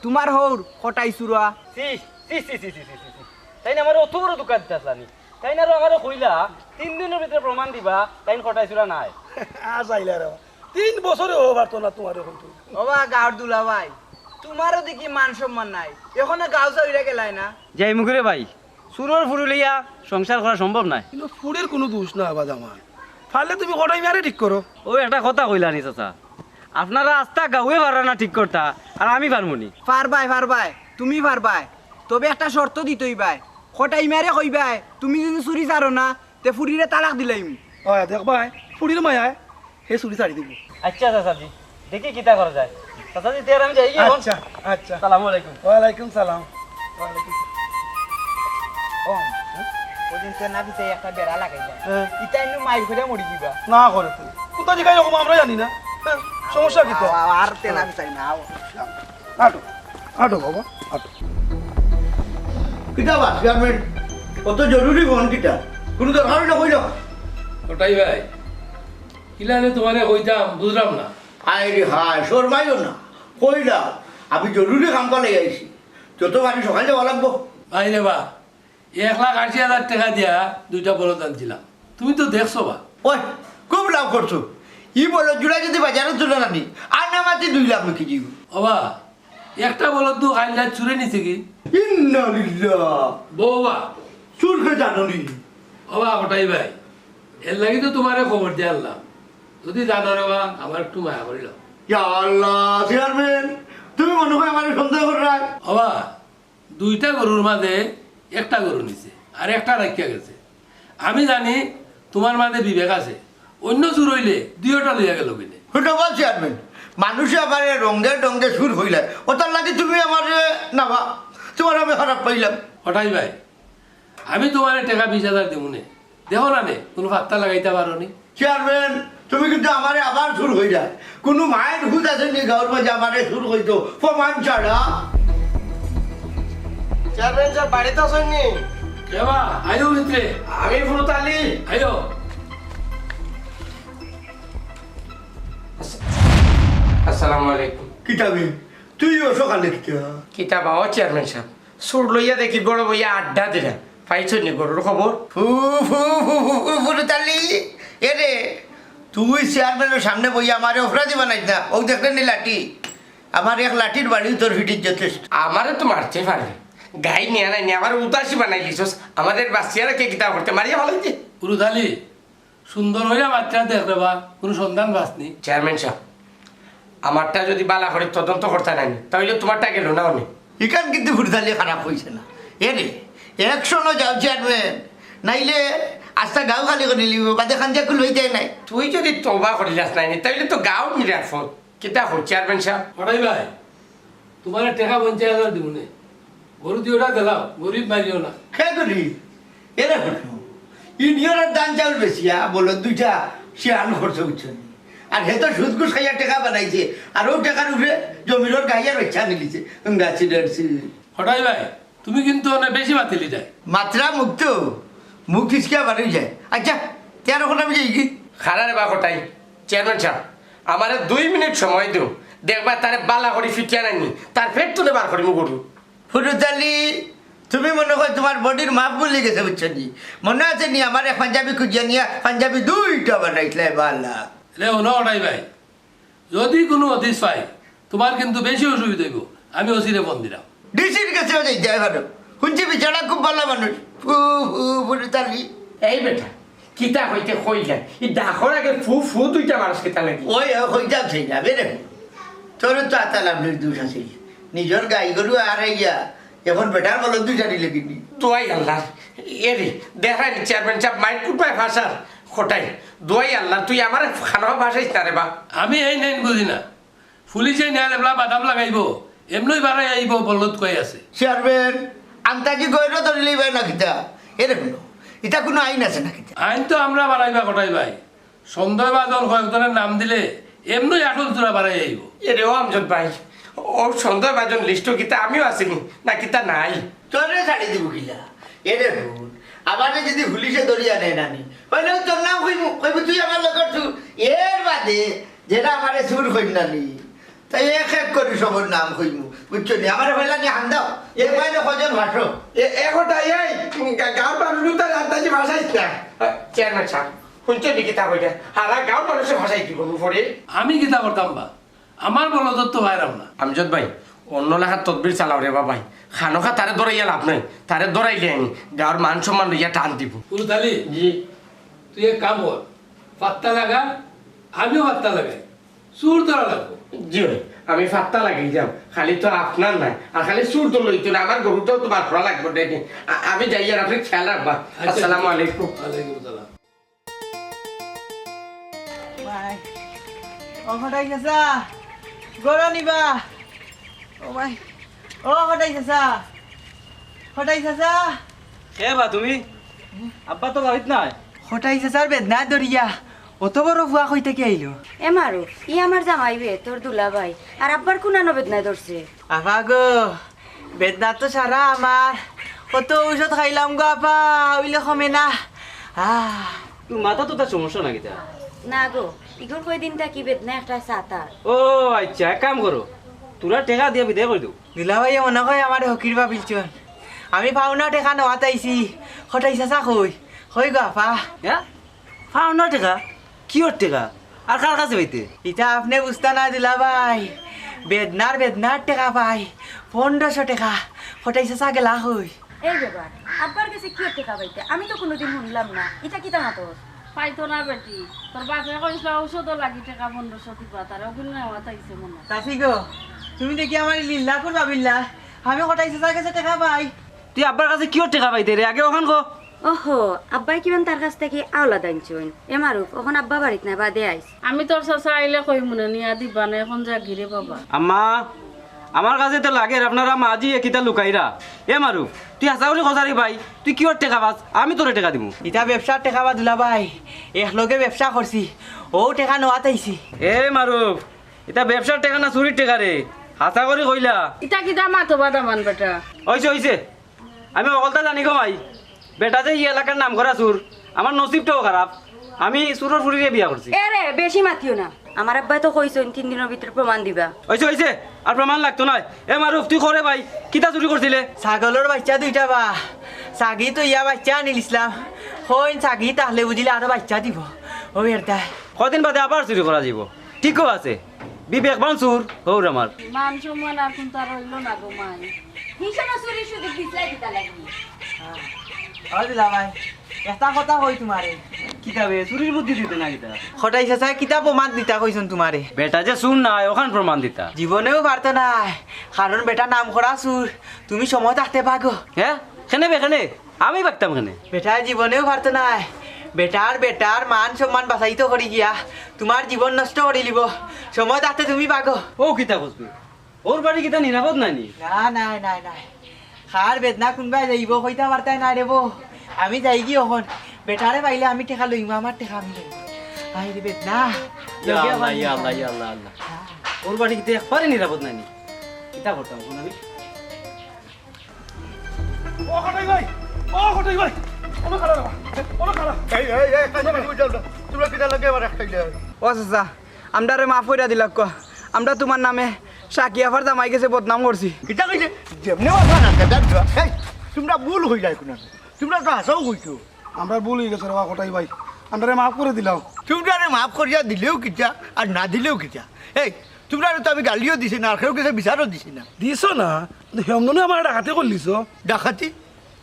তুমার হউর কটাই চুরা। ছি, ছি, ছি, ছি, ছি, ছি, ছি, ছি। তাইন আমারে অত বড় ধুকা দিতা চাইলা নি? তাইন আরো আমারে কইলা, তিন দিনর ভিতরে প্রমাণ দিবা, তাইন কটাই চুরা নায়। আ, চাইলা রে বা। তিন বছরে অউ পারতো না তুমারে কইতো। ও বা, গাউর দুলাভাই, তুমারও দেখি মান সম্মান নাই, অখনো গাউ ছাড়িয়া গেলায় না। যাইমুগি রে ভাই, চুরর ফুরি লইয়া সংসার করা সম্ভব নায়। কিন্তু ফুরির কুনু দুষ না বাদ আমার। পারলে তুমি কটাই মিয়ারে ঠিক করো। অউ একটা কথা কইলা নি চাচা, আপনারা আস্তা গাউয়ে পাররা না ঠিক করতা, আর আমি পারমু নি? পারবায়, পারবায়, তুমি পারবায়, তবে একটা শর্ত দিতে অইবায়। কটাই মিয়ারে কইবায়, তুমি যুদি চুরি ছাড়ো না, তে ফুরিরে তালাক দিলাইমু। অয়, দেখবায়, ফুরির মায়ায় হে চুরি ছাড়ি দিবো। আইচ্ছা চাচাজি, দেখি কিতা করা যায়। চাচাজি, তে আর আমি যাইগি অখন। আইচ্ছা, আইচ্ছা। সালামু আলাইকুম। ওয়ালাইকুম সালাম। ওয়ালাইকুম সালাম। ও, অউ দিন তে না দিতে একটা বেড়া লাগাইলা। হ্যাঁ। ইতা ইনো মাইর করিয়া মরি যিবা। না করে তো। কুনতা জিগাই অখন আমরা জানি না। হ্যাঁ, সমস্যা কিতা? আ-, আ-, আর তে না দিতাই না, আও। আটো, আটো বাবা, আটো। কিতা বা, চেয়ারম্যান? অত জরুরি ফোন কিতা? কুনু দরকার অইলে কইলাও। কটাই ভাই, কিলা যে তুমারে কইতাম, বুঝলাম না। হায় রে হায়, শরমাইও না। কইলাও, আমি জরুরি কাম করি আইছি। যত পারি সকাল যাওয়া লাগবো। ভাই রে বা, এক লাখ আশি হাজার টেকা দিয়া দুইটা বলদ আনছিলাম, তুমি তো দেখছো বা। ওই, খুব লাভ করছো। ই বলদ জুড়া যুদি বাজারো তুলে আনি, আর না মাতি দুই লাখ বিকি যিবো। ও বা, একটা বলদ তো কাইল রাইত চুরে নিছে গি। ইন্না লিল্লাহ। বউ বা। চুররে জানো নি? ও বা, কটাই ভাই, এরলাগি তো তুমারে খবর দিয়া আনলাম। যুদি জানো রে বা, আমারে একটু মায়া করিলাও। ইয়া আল্লাহ, চেয়ারম্যান, তুমি মনে অয় আমারে সন্দেহ কররায়? ও বা, দুইটা গরুর মাঝে একটা গরু নিছে, আর একটা রাখিয়া গেছে। আমি জানি তুমার মাঝে বিবেক আছে, অইন্য চুর অইলে দুইওটা লইয়া গেলো কেনে। হুনো বা চেয়ারম্যান, মানষে আমারে রঙ্গে ঢঙ্গে চুর কইলায়, অতার লাগি তুমি আমারে না বা, তুমারে আমি খারাপ পাইলাম। কটাই ভাই, আমি তুমারে টেকা বিশ হাজার দিমুনে, দেখো না নে, কুনু পাত্তা লাগাইতা পারো নি? চেয়ারম্যান, তুমি কিন্তু আমারে আবার চুর কইরায়। কুনু মায়ের হুদ আছে নি গাউর মাঝে আমারে চুর কইতো, প্রমাণ ছাড়া? চেয়ারম্যান সাব, বাড়িত আছইন নি? কে বা, আইও ভিতরে। আমি ফুরুত আলী। আইও। আস-, আসসালামু আলাইকুম। কিতা বে? তুই অউ সকালে কিতা? কিতা বা, ও চেয়ারম্যান সাব, চুর লইয়া দেখি ঘরো বইয়া আড্ডা দিরা। পাইছো নি ঘরর খবর? ফু, ফু, ফু, ফু, ফু, ফুরুত আলী। এরে, তুই চেয়ারম্যানর সামনে বইয়া আমারে অপরাধী বানাইস না। অউ দেখরে নি লাঠি। আমার এক লাঠির বাড়ি তোর ফিটির যথেষ্ট। আমারে তো মারতে পারে। গাই নিয়া নাই নি, আমারে উদাসী বানাই দিছস। আমারে বাঁচিয়া রাখি কিতা করতে? মারিয়া ফালাই দে। ফুরুত আলী, সুন্দর কইরা মাতরা দেখ রে বা, কুনু সন্ধান পাস নি? চেয়ারম্যান সাব, আমারটা যুদি বালা করি তদন্ত করতা নায় নি, তা অইলে তুমারটা গেলো না অনে। ইখান কিন্তু ফুরুত আলী খারাপ কইছে না। এরে, actionও যাও চেয়ারম্যান, নাইলে আস্তা গাউ খালি করিলিবো, বাদে খাঞ্জা খুলবায় দেয় নাই। তুই যুদি তওবা করিলাস নায় নি, তা অইলে তো গাউ নিরাপদ। কিতা কও চেয়ারম্যান সাব? কটাই ভাই, তুমারে টেকা পঞ্চাশ হাজার দিমুনে। গরু দুইওটা দিলাও, গরিব মারিও না। হে গরিব? এরে হুনো, ইউনিয়নর ধান চাউল বেচিয়া বলদ দুইটা শিয়ান করছে, বুঝছো নি? আর হে তো সুদ ঘুষ খাইয়া টেকা বানাইছে, আর অউ টেকার উপরে জমিনর গাইয়া রইছা মিলিছে। উঙ্গা সিডারছি। কটাই ভাই, তুমি কিন্তু অনেক বেশি মাতিলিরায়। মাতরা মুক্ত, মুখ ফিসকিয়া বারই যায়। আইচ্ছা, তে আর অখন আমি যাইগি? খাড়া রে বা কটাই, চেয়ারম্যান সাব, আমারে দুই মিনিট সময় দেও, দেখবায় তারে বালা করি ফিটিয়া নায় নি, তার পেট তুলে বার করিমু গরু। ফুরুত আলী, তুমি মনে অয় তুমার bodyর মাপ ভুলি গেছো, বুঝছো নি? মনো আছে নি, আমার এক পাঞ্জাবি খুজিয়া নিয়া পাঞ্জাবি দুইটা বানাইছলায় বালা। রে, হুনো কটাই ভাই, যুদি কুনু হদিস পাই, তুমার কিন্তু বেশি অসুবিধা অইবো। আমি ওসিরে ফোন দিরাম। ডিসির গেছেও যাইতায় পারো। হুনছি বেচারা খুব বালা মানুষ। ফু, ফু, ফুরুত আলী। এই বেটা, কিতা কইতে কইলায়? ই ডাকর আগে ফু, ফু দুইটা মারস কিতার লাগি? ওই, ওই, কইতাম চাই না, বেরে। তোর তো আতা লাভলির দুষ আছে। নিজর গাই গরু আর ইয়া, অখন বেটার বলদ দুইটা নিলে কিনি। দোয়াই আল্লার। এরে, দেখরায় নি চেয়ারম্যান সাব, মাইর কুটবায় ফাঁসার। কটাই, দোয়াই আল্লার, তুই আমারে খানো ফাঁসাইস না রে বা। আমি এইন হেইন বুঝি না। পুলিশে নিয়া লেবলা বাদাম লাগাইবো, এমনেউ বাড়াই আইবো, বলদ কই আছে? চেয়ারম্যান, আন্তাজি গইরো ধরিলিবায় না কিতা? এরে হুনো, ইতা কুনু আইন আছে না কিতা? আইন তো আমরা বাড়াইবা কটাই ভাই। সন্দেহভাজন কয়েকজনর নাম দিলে এমনেউ আটল চূড়া বাড়াই আইবো। এরে ও আমজদ ভাই, অউ সন্দেহভাজন লিস্টো কিতা আমিও আছি নি? না কিতা নাই? তোরে ছাড়ি দিবো কিলা? এরে হুন, আমারে যুদি পুলিশে ধরিয়া নেয় না নি, অইলে তোর নাম কইবো, কইবো তুই আমার লগর চুর। এর বাদে যেরা আমারে চুর কইন না নি, তাই এক এক করি সবর নাম কইমু, বুঝছো নি? আমারে কইলা নি হান্দাও, এ মানে কজন ভাষো? এ, এ কথা এই, গা-, গাঁওর মানুষ তো রান্তাজি ভাষাইস না। চেয়ারম্যান সাহেব, হুনছো নি কিতা কইরা? হারা গাঁওর মানুষে ভাষাই কি বলবো পরে? আমি কিতা করতাম বা? আমার বলদর তো বাইরাম না। আমজদ ভাই, অন্য লেখার তদবির চালাও রে বাবাই। খানোখা তারে ধরাইয়া লাভ নাই, তারে ধরাইলে আমি গাঁওর মান সম্মান লইয়া টান দিব। ফুলতালি, জি। তুই এক কাম কর, পাত্তা লাগা, আমিও পাত্তা লাগাই, চুর ধরা লাগবো। জি ভাই, আমি পাত্তা লাগাই যাম, খালি তো আপনার নাই, আর খালি চুর তো লইতো না, আমার গরুটাও তো বার করা লাগবো, দেখি। আ-, আমি যাই, আর আপনি খেয়াল রাখবা। আচ্ছা। আসসালামু আলাইকুম। ওয়ালাইকুম আসসালাম। ভাই, ও কটাই চাচা, গরু নিবা? ও ভাই, ও কটাই চাচা, কটাই চাচা। কে বা তুমি? আব্বা তো বাড়িত নাই। কটাই চাচার বেদনা ধরিয়া অত বড় ফুয়া কই থাকি আইলো? এ মারু, ই আমার জামাই বে, তোর দুলাভাই। আর আব্বার কুনানো বেদনায় ধরছে? আফা গো, বেদনা তো সারা আমার। কত ঔষধ খাইলাম গো আফা, অইলে কমে না। আহ। তোর মাথা তো তার সমস্যা না কিতা? না গো, ইগুর কয়দিন থাকি বেদনা একটা সাতা। ও আচ্ছা, এক কাম করো, তোরা টেকা দিয়া বিদায় করি দেও। দুলাভাইয়ে মনে কয় আমারে হকির ভাবিলছন। আমি পাওনা টেকা নেওয়াত আইছি। কটাই চাচা কই? কই গো আফা? হ্যাঁ? পাওনা টেকা? কিওর টেকা? আর কার কাছে পাইতে? ইতা আপনে বুঝতা না দুলাভাই। বেদনার, বেদনার টেকা পাই। পনেরোশো টেকা। কটাই চাচা গেলা কই? এই ব্যাপার, আব্বার কাছে কিওর টেকা পাইতে? আমি তো কোনোদিন হুনলাম না। ইতা কিতা মাতর? পাইতো না বেটি। তোর বাপে কইছিল ঔষধও লাগি টেকা পনেরোশো দিবা, তারে ওগুলো নেওয়াত আইছে মনে হয়। চাচি গো, তুমি দেখি আমার লিল্লা করবা বিল্লা। আমি কটাই চাচার কাছে টেকা পাই। তুই আব্বার কাছে কিওর টেকা পাইতে রে? আগে অখান ক। ওহো, আব্বায় কিমান তার কাছ থাকি আওলাদ আনছইন। এ মারুফ, অখন আব্বা বাড়িত নাই, বাদে আইস। আমি তোর চাচা আইলে কইমুনে, নিয়া দিবা না, এখন যাগি রে বাবা। আম্মা, আমার কাছে তো লাগের, আপনারা মাঝি এ কিতা লুকাইরা। এ মারুফ, তুই হাছা করি কছারি ভাই, তুই কিওর টেকা পাস? আমি তোরে টেকা দিমু। ইতা ব্যবসার টেকা বা দুলাভাই, একলগে ব্যবসা করছি, অউ টেকা নেওয়াত আইছি। এ মারুফ, ইতা ব্যবসার টেকা না চুরির টেকা রে? হাছা করি কইলা। ইতা কিতা মাতো বাদামান বেটা? অইছে, অইছে। আমি অকলতা জানি গো মাই, বেটা যে ই এলাকার নাম করা চুর, আমার নসিবটাও খারাপ, আমি চুরর ফুরিরে বিয়া করছি। এ রে, বেশি মাতিও না। আমার আব্বায় তো কইছইন তিন দিনর ভিতরে প্রমাণ দিবা। অইছে, অইছে, আর প্রমাণ লাগতো নায়। এ মারুফ, তুই করে ভাই, কিতা চুরি করছিলে? ছাগলর বাইচ্চা দুইটা বা, ছাগি তো ইয়া বাইচ্চা আনিলিছলাম, কইন ছাগি তাহলে বুঝিলে আরো বাইচ্চা দিব। ও বেটা। কদিন বাদে আবার চুরি করা যাইব, ঠিকও আছে। বিবেকবান চুর, হৌর আমার। মান সম্মান আর কুনতা রইল না গো মাই। হিসাবে চুরির সুযোগ দিছলাই কিতা লাগি? ও দুলাভাই, একটা কথা কই তোমারে। কিতা বে, চুরির বুদ্ধি দিতে না কিতা? কটাই চাচায় কিতা প্রমাণ দিতা কইছইন তোমারে? বেটা যে চুর নায়, অখান প্রমাণ দিতা। জীবনেও পারতো নায়, কারণ বেটা নাম করা চুর, তুমি সময় থাকতে ভাগো। হ্যাঁ? কেনে বে, কেনে? আমি ভাগতাম কেনে? বেটায় জীবনেও পারতো নায়। বেটার, বেটার মান সম্মান বাঁচাইতো করি গিয়া তোমার জীবন নষ্ট করিলিবো। সময় থাকতে তুমি ভাগো। ও কিতা কস বে? অউ বাড়ি কিতা নিরাপদ নায় নি? না, নায়, নায়, নায়। কার বেদনা কুনবায় যাইবো, কইতা পারতায় নায় রে বো। আমি যাইগি অখন। বেটারে পাইলে আমি টেকা লইমু, আমার টেকা আমি লইমু। আয় রে বেদনা। ইয়া আল্লাহ, ইয়া আল্লাহ, ইয়া আল্লাহ, আল্লাহ। অউ বাড়ি কিতা একবারে নিরাপদ নায় নি? কিতা করতাম অখন আমি? ও কটাই ভাই, ও কটাই ভাই, অনো খাড়া রে বা, অনো খাড়া। এই, এই, এই, একটা জিনিস বুঝলাম না। তোমরা কিতা লাগে আবার একটা ইয়ে? ও চাচা, আমরারে মাফ কইরা দিলাউক্কা। আমরা তোমার নামে সাকি আফার জামাই গেছে বদনাম করছি। কিতা কইছে? যেমনে মাথা না, কেদার দোয়া। এই, তোমরা ভুল কইলায় কুনু। তোমরা তো হাছাউ কইছো। আমরার ভুল অই গেছে রে বা কটাই ভাই, আমরারে মাফ করি দিলাও। তোমরারে মাফ করিয়া দিলেও কিতা, আর না দিলেও কিতা? এই, তোমরারে তো আমি গালিও দিছি না, আর কেউর গেছে বিচারও দিছি না। দিছো না, কিন্তু হেমনু আমারে ডাকাতি করলিছো। ডাকাতি?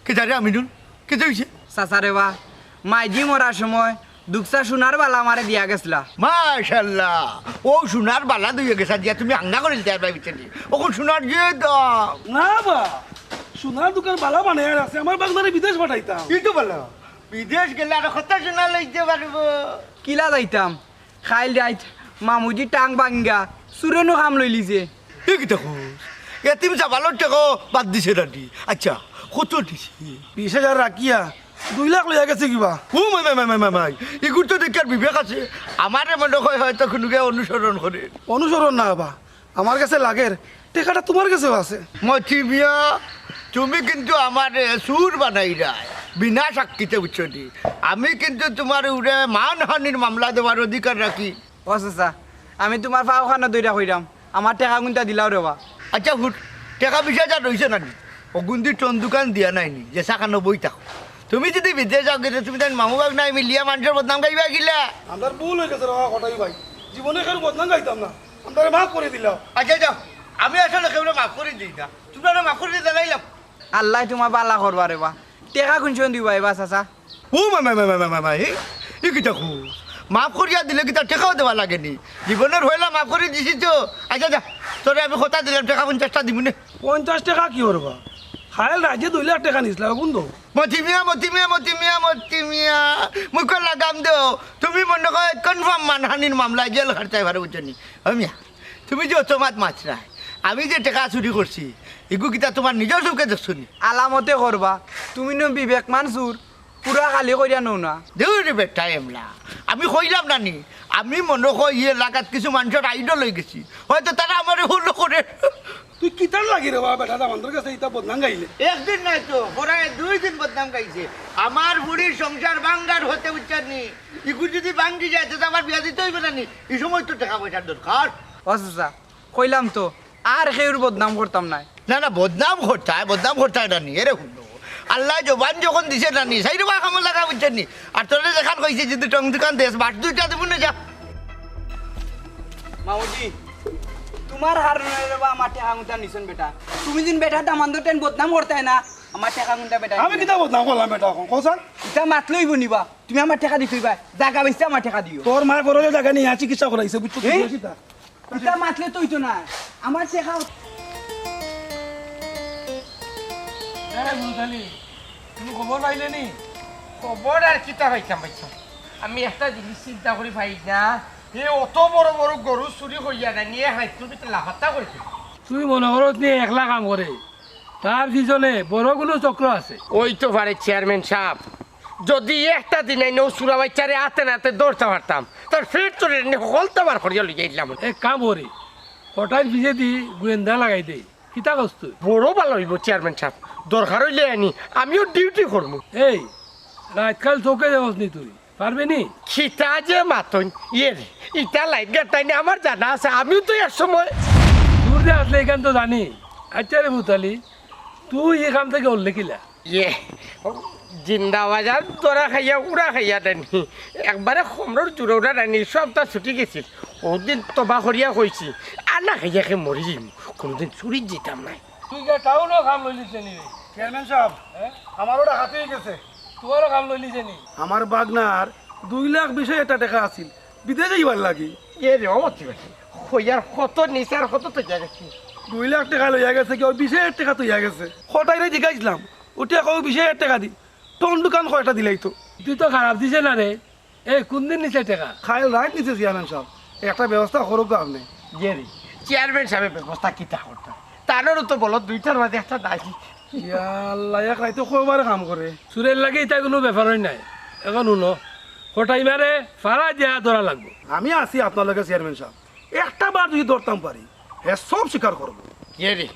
কিতা রে আমিনুল? কিতা অইছে? চাচা রে বা, মাইজি মরার সময় দুকছা সোনার বালা আমারে দিয়া গেছলা। মাশাআল্লাহ, অউ সোনার বালা দিয়া গেছা দিয়া তুমি হাঙ্গা করিলিতায় ভাই বিচেনি। অখন সোনার যে দাম। না বা, সোনার দোকান বালা বানাইয়া রাখছি, আমার বাগনারে বিদেশ পাঠাইতাম। ই তো বালা, বিদেশ গেলে আরো কত সোনা লইতে পারবো। কিলা যাইতাম? কাইল রাইত মামুজি টাং ভাঙ্গা চুরে নু কাম লইলিছে। এ কিতা কস? এতিম সাবালর টেকা বাদ দিছে নানি? আচ্ছা, কত দিছে? বিশ হাজার রাখিয়া দুই লাখ লইয়া গেছে কিবা। ও মাই, মাই, মাই, মাই, মাই, মাই। ইগুর তো দেখার বিবেক আছে। আমারে মনে হয় হয়তো কুনুগে অনুসরণ করে। অনুসরণ না বা, আমার গেছে লাগের, টেকাটা তোমার গেছেও আছে। মতি মিয়া, তুমি কিন্তু আমারে চুর বানাইরায়, বিনা সাক্ষীতে, বুঝছো নি? আমি কিন্তু তোমার উপরে মানহানির মামলা দেওয়ার অধিকার রাখি। ও চাচা, আমি তোমার পাও খানো ধইরা কইরাম, আমার টেকা কুনতা দিলাও রেবা। আচ্ছা হুট, টেকা বিশ হাজার রইছে না নি? অগুন দি টন দোকান দিয়া নাই নি, যে চা খানো বই থাকো। তুমি যদি বিদেশ যাও গেলে তুমি তাই মামু ভাগনায় মিলিয়া মানষর বদনাম গাইবা গিলা। আমরার ভুল অই গেছে রেবা কটাই ভাই, জীবনে কেউর বদনাম গাইতাম না, আমরারে মাফ করি দিলাও। আচ্ছা যাও, আমি আসলে কেউরে মাফ করি দেই না, তুমরারে মাফ করি দিলাইলাম। আল্লায় তুমার বালা করবা রেবা। টেকা কুনছন দিবা এবা চাচা? ও মা, মা, মা, মা, মা, মা, এ, এ কিতা কস? মাফ করিয়া দিলে কিতা টেকাও দেওয়া লাগে নি? জীবনর পয়লা মাফ করি দিছি তো। আচ্ছা যা, তোরে আমি কথা দিলাম, টেকা পঞ্চাশটা দিমু নে। পঞ্চাশ টেকা কিওর বা? কাইল রাইতে দুই লাখ টেকা নিছলা, বন্ধু। মতি মিয়া, মতি মিয়া, মতি মিয়া, মতি মিয়া, মুখো লাগাম দেও। তুমি মনো কয় কনফার্ম মানহানির মামলায় জেল খাটতায় পারো, বুঝছো নি? ও মিয়া, তুমি যে অত মাত মাতরায়, আমি যে টেকা চুরি করছি, ইগু কিতা তুমার নিজর চউখে দেখছো নি? আলামতে করবা, তুমি নু বিবেকমান চুর, পুরা খালি করিয়া নও না। দুর বেটা এমলা, আমি কইলাম না নি, আমি মনো কয় ই এলাকাত কিছু মানষর আইডল অই গেছি, হয়তো তারা আমারে ফলো করে। তুই কিতার লাগি রেবা বেটা দামান্দর গেছে ইতা বদনাম গাইলে? একদিন নায় তো, পরায় দুই দিন বদনাম গাইছে। আমার ফুড়ির সংসার ভাঙ্গার হতে উচ্চার নি, ইগু যদি ভাঙ্গি যায়, তে আমার বিয়া দিতে অইবো না নি? ই সময় তো টেকা পয়সার দরকার। ও চাচা, কইলাম তো, আর কেউর বদনাম করতাম নায়। না, না, বদনাম করতায়, বদনাম করতায় না নি, এরে হুনো। আল্লায় জবান যখন দিছে না নি, সাইডে বা কামো লাগা বুঝছো নি। আর তোরে যেখান কইছি, যদি টং দোকান দেস, বাস দুইটা দিমু নে যা। মামুজি, তুমার হারুনের রেবা আমার টেকা কুনতা নিছন বেটা। তুমি দিন বেটা দামান্দর টেন বদনাম করতায় না, আমার টেকা কুনতা বেটা আমি নিলে? কিতা বদনাম করলাম বেটা, কও চাইন? ইতা মাতলে অইবো নি বা? তুমি আমার টেকা দিতে অইবা, জাগা বেচতে আমার টেকা দিও। তোর মায় পরে যে জাগা নিয়া চিকিৎসা করাইছে, বুঝছো? এ? ইতা মাতলে তো অইতো না। আমার টেকা। আরে বুলতালি, তুমি খবর পাইলে নি? খবর আর কিতা পাইতাম, পাইতাম? আমি একটা জিনিস চিন্তা করি পাই না, হে অত বড় বড় গরু চুরি করিয়া না নিয়া হাইটুর ভিতরে লাফাত্তা করি। তুই মনো করস নি একলা কাম করে, তার পিছনে বড় কুনু চক্র আছে। অইতো পারে চেয়ারম্যান সাব, যদি একটা দিন আইন অউ চুরা বাইচ্চারে আতে নাতে ধরতা পারতাম, তার পেট চুরি নি হকলতা বার করিয়া লইয়া আইলাম। এক কাম করি, কটাইর পিছেদি গোয়েন্দা লাগাই দেই, কিতা কস তুই? বড় ভালা অইবো চেয়ারম্যান সাব, দরকার অইলে আনি, আমিও ডিউটি করমু। এই, রাইতকাইল চউখে দেখস নি তুই? পারবে নি? কিতা যে মাতইন, ইয়ে রে, ইতা লাইট গাড়তায় নি আমার জানা আছে, আমিও তো এক সময়। দূর যে আসলে এখান তো জানি। আচ্ছা রে ভুতালি, তুই ই কাম থাকি উঠলে কিলা? ইয়ে, জিন্দা বাজার ধরা খাইয়া উড়া খাইয়া দেনি। একবারে কমরর জুড়া উড়া দেনি, সবতা ছুটি গেছিল। অউ দিন তবা করিয়া কইছি, আর না খাইয়া কে মরি যাইমু, কুনুদিন চুরিত যাইতাম নায়। তুই গিয়া টাউনো কাম লইলিছে নি রে? চেয়ারম্যান সাব, হ্যাঁ? আমারও ডাকাতি অই গেছে। তুমারও কাম লইলিছে নি? আমার বাগনার দুই লাখ বিশ হাজার টেকা আছিল, বিদেশ যাইবার লাগি। এ রে, ও মতি ভাই, কইয়ার কত নিছে আর কত থইয়া গেছে। দুই লাখ টেকা লইয়া গেছে কি, অউ বিশ হাজার টেকা থইয়া গেছে। কটাইরে জিগাইছিলাম, উঠিয়া কও বিশ হাজার টেকা দি, টন দোকান কয়টা দিলাইতো। তুই তো খারাপ দিছে না রে। এ, কুনদিন নিছে টেকা? কাইল রাইত নিছে চেয়ারম্যান সাব। একটা ব্যবস্থা করউক্কা আপনে। ইয়ে রে, চেয়ারম্যান সাবে ব্যবস্থা কিতা করতা? তানরও তো বলো দুইটার মাঝে একটা দায়ী। ইয়া আল্লাহ, এক রাইতো কয়বারে কাম করে। চুরের লাগি ইতা কুনু ব্যাপারই নায়। এখন হুনো, কটাই মারে ফাড়া দিয়া ধরা লাগবো। আমি আছি আপনার লগে চেয়ারম্যান সাব। একটা বার যদি ধরতাম পারি, হে সব স্বীকার করবো। ইয়ে রে,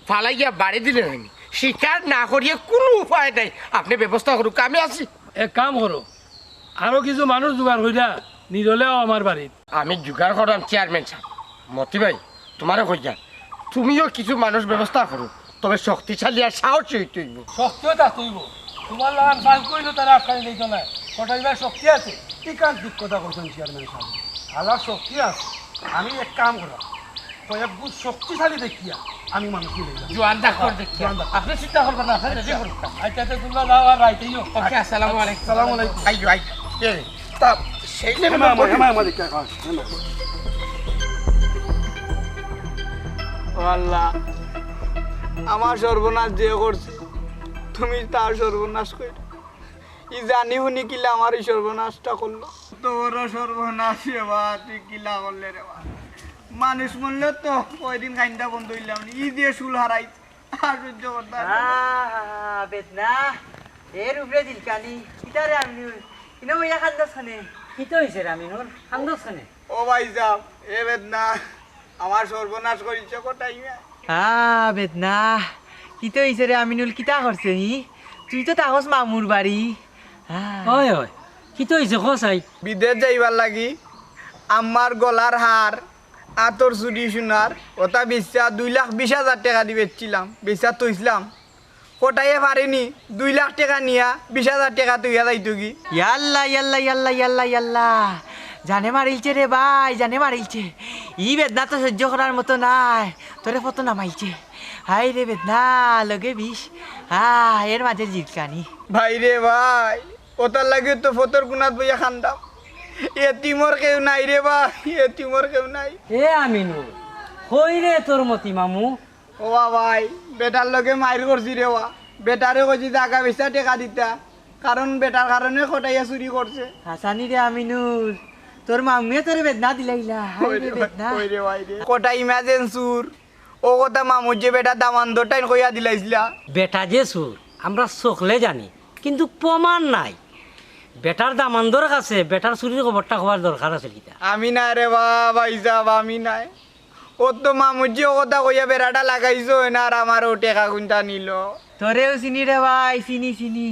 ফালাইয়া বাড়ি দিলে নানি? স্বীকার না করিয়া কুনু উপায় নাই। আপনে ব্যবস্থা করউক্কা, আমি আছি। এক কাম করো, আরো কিছু মানুষ জোগাড় করিয়া নিরলে আও আমার বাড়িত। আমি জোগাড় কররাম চেয়ারম্যান সাব। মতি ভাই, তুমারে কইয়ার, তুমিও কিছু মানুষ ব্যবস্থা করো, তবে শক্তিশালী আর সাহসী অইতে অইবো। শক্তিও থাকতে অইবো। তুমার লাখান ফালতু অইলে তারা আটকানি দিতো নায়। কটাইবার শক্তি আছে। ইখান ঠিক কথা কইছইন চেয়ারম্যান সাব। হালার শক্তি আছে। আমি এক কাম করাম, কয়েকগু শক্তিশালী দেখিয়া আমি মানুষ নিয়ে যাই। জোয়ান ডাক্তার দেখিয়া। জোয়ান ডাক্তার। আপনে চিন্তা করবা না, আপনে রেডি করুন। আচ্ছা, আচ্ছা, তুমরা যাও আর রাইতে আইও। ওকে, আসসালামু আলাইকুম। আসসালামু আলাইকুম। আইও, আইও। এ, তা সেই লেভেলে হেমা, হেমা, বডি। হেমা, হেমা, দেখতে হয়, হেমা। ও আল্লাহ, আমার সর্বনাশ যে করছে, তুমি তার সর্বনাশ কইরো। ই জানি হুনি কিলা আমার ই সর্বনাশটা করলো। অত বড় সর্বনাশ রে বা, তুই কিলা করলে রে বা? মানুষ মরলে তো কয়দিন কাইন্দা বন্ধ অইলাম নি। ই যে চুল হারাই, আর সহ্য করতে পারছি না। আহা, বেদনা। এর উপরে দিলকানি। কিতা রে আমিনুল? ইনো বইয়া কান্দস কেনে? কিতা অইছে রে আমিনুল? কান্দস কেনে? ও ভাইসাব, এ বেদনা। আমার সর্বনাশ করিছ কটাই মিয়া। আ, বেদনা, কিতা অইছে রে আমিনুল, কিতা করছে হি? তুই তো থাকস মামুর বাড়ি। আ। অয়, অয়, কিতা অইছে ক চাই? বিদেশ যাইবার লাগি আমার গলার হার, আতর চুড়ি সোনার, ওটা বেচা দুই লাখ বিশ হাজার টেকা দি বেচছিলাম, বেচা থইছিলাম। কটাইয়ে পারেনি দুই লাখ টেকা নিয়া বিশ হাজার টেকা থইয়া যাইতোগি। ইয়াল্লা, ইয়াল্লা, ইয়াল্লা, ইয়াল্লা, ইয়াল্লা। জানে মারিলছে রে ভাই, জানে মারিলছে। ই বেদনা তো সহ্য করার মতো নায়। তোরে ফটো নামাইছে। হায় রে বেদনা, লগে বিষ। হা, এর মাঝে জিলকানি। ভাই রে ভাই, ওটার লাগি তো ফটোর কুনাত বইয়া কান্দাম। এতিমর কেউ নাই রে ভাই, এতিমর কেউ নাই। এ আমিনুল, কই রে তোর মতি মামু? ও বা ভাই, বেটার লগে মাইর করছি রে বা। বেটারে কইছি জাগা বেচা টেকা দিতা, কারণ বেটার কারণে কটাইয়া চুরি করছে। হাসানি রে আমিনুল, তোর মামুয়ে তোরে বেদনা দিলাইলা। হায় ওই রে রে ভাই, বেদনা। ওই রে ভাই রে। কটাই ইমাজেন চুর, ও কথা মামুর যে বেটা দামান্দর টাইন কইয়া দিলাইছিলা। বেটা যে চুর, আমরা সকলে জানি, কিন্তু প্রমাণ নাই। বেটার দামান্দর কাছে বেটার চুরির খবরটা কওয়ার দরকার আছে কিতা? আমি না রে বা, ভাই সাহেব, আমি নাই। ও তো মামুজি ও কথা কইয়া বেড়াটা লাগাইছো না, আর আমার ও টেকা কুনটা নিল। তোরেও চিনি রে ভাই, চিনি, চিনি।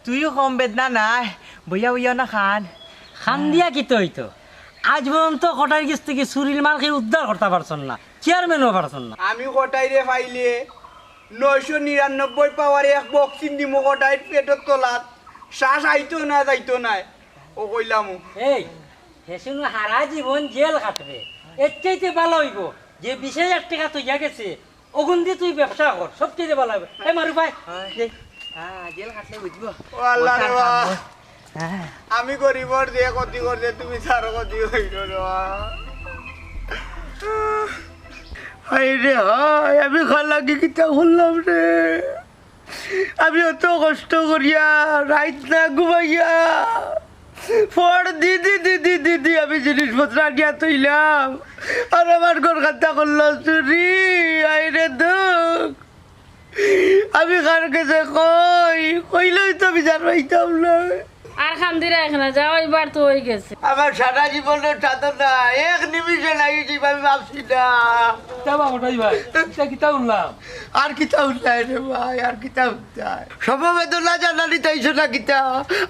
তুইও কম বেদনা নাই, বইয়া বইয়া না খান। খান দিয়া কিতা অইতো? আজ পর্যন্ত কটাইর গেছ থাকি চুরির মাল কেউ উদ্ধার করতা পারছন না, চেয়ারম্যানও পারছন না। আমি কটাইরে পাইলে নয়শো নিরানব্বই পাওয়ারে এক বক্সিং দিমু কটাইর পেটর তলাত, শ্বাস আইতো না যাইতো নায়। ও কইলাম। এই, হেসুনু হারা জীবন জেল খাটবে। এর চাইতে ভালা অইবো যে বিশ হাজার টেকা থইয়া গেছে, অগুন দি তুই ব্যবসা কর, সব চাইতে ভালা অইবো। এই মারু ভাই, হ্যাঁ। এই, হ্যাঁ, জেল খাটলে বুঝবো। ও আল্লাহ রে বাবা। হ্যাঁ। আমি গরিবর যে ক্ষতি করছে, তুমি তার ক্ষতি হইল রে বাবা। হায় রে হায়, আমি কার লাগি কিতা করলাম রে? আমি অত কষ্ট করিয়া, রাইত না ঘুমাইয়া, ফড় দি দি দি দি দি দি আমি জিনিসপত্র আনিয়া থইলাম, আর আমার ঘর খাতা করলো চুরি। আইরে দুঃখ, আমি কার গেছে কই? কইলেও তো বিচার পাইতাম না। আর কান্দিরা এখানে যাও, এবার তো হয়ে গেছে। আমার সারা জীবনের সাধনা এক নিমিষে নাই, আমি ভাবছি না। কিতা বা কটাই ভাই, কিতা কিতা শুনলাম? আর কিতা হুনতায় রে ভাই, আর কিতা হুনতায়? সমবেদনা জানানি তাইছো না কিতা?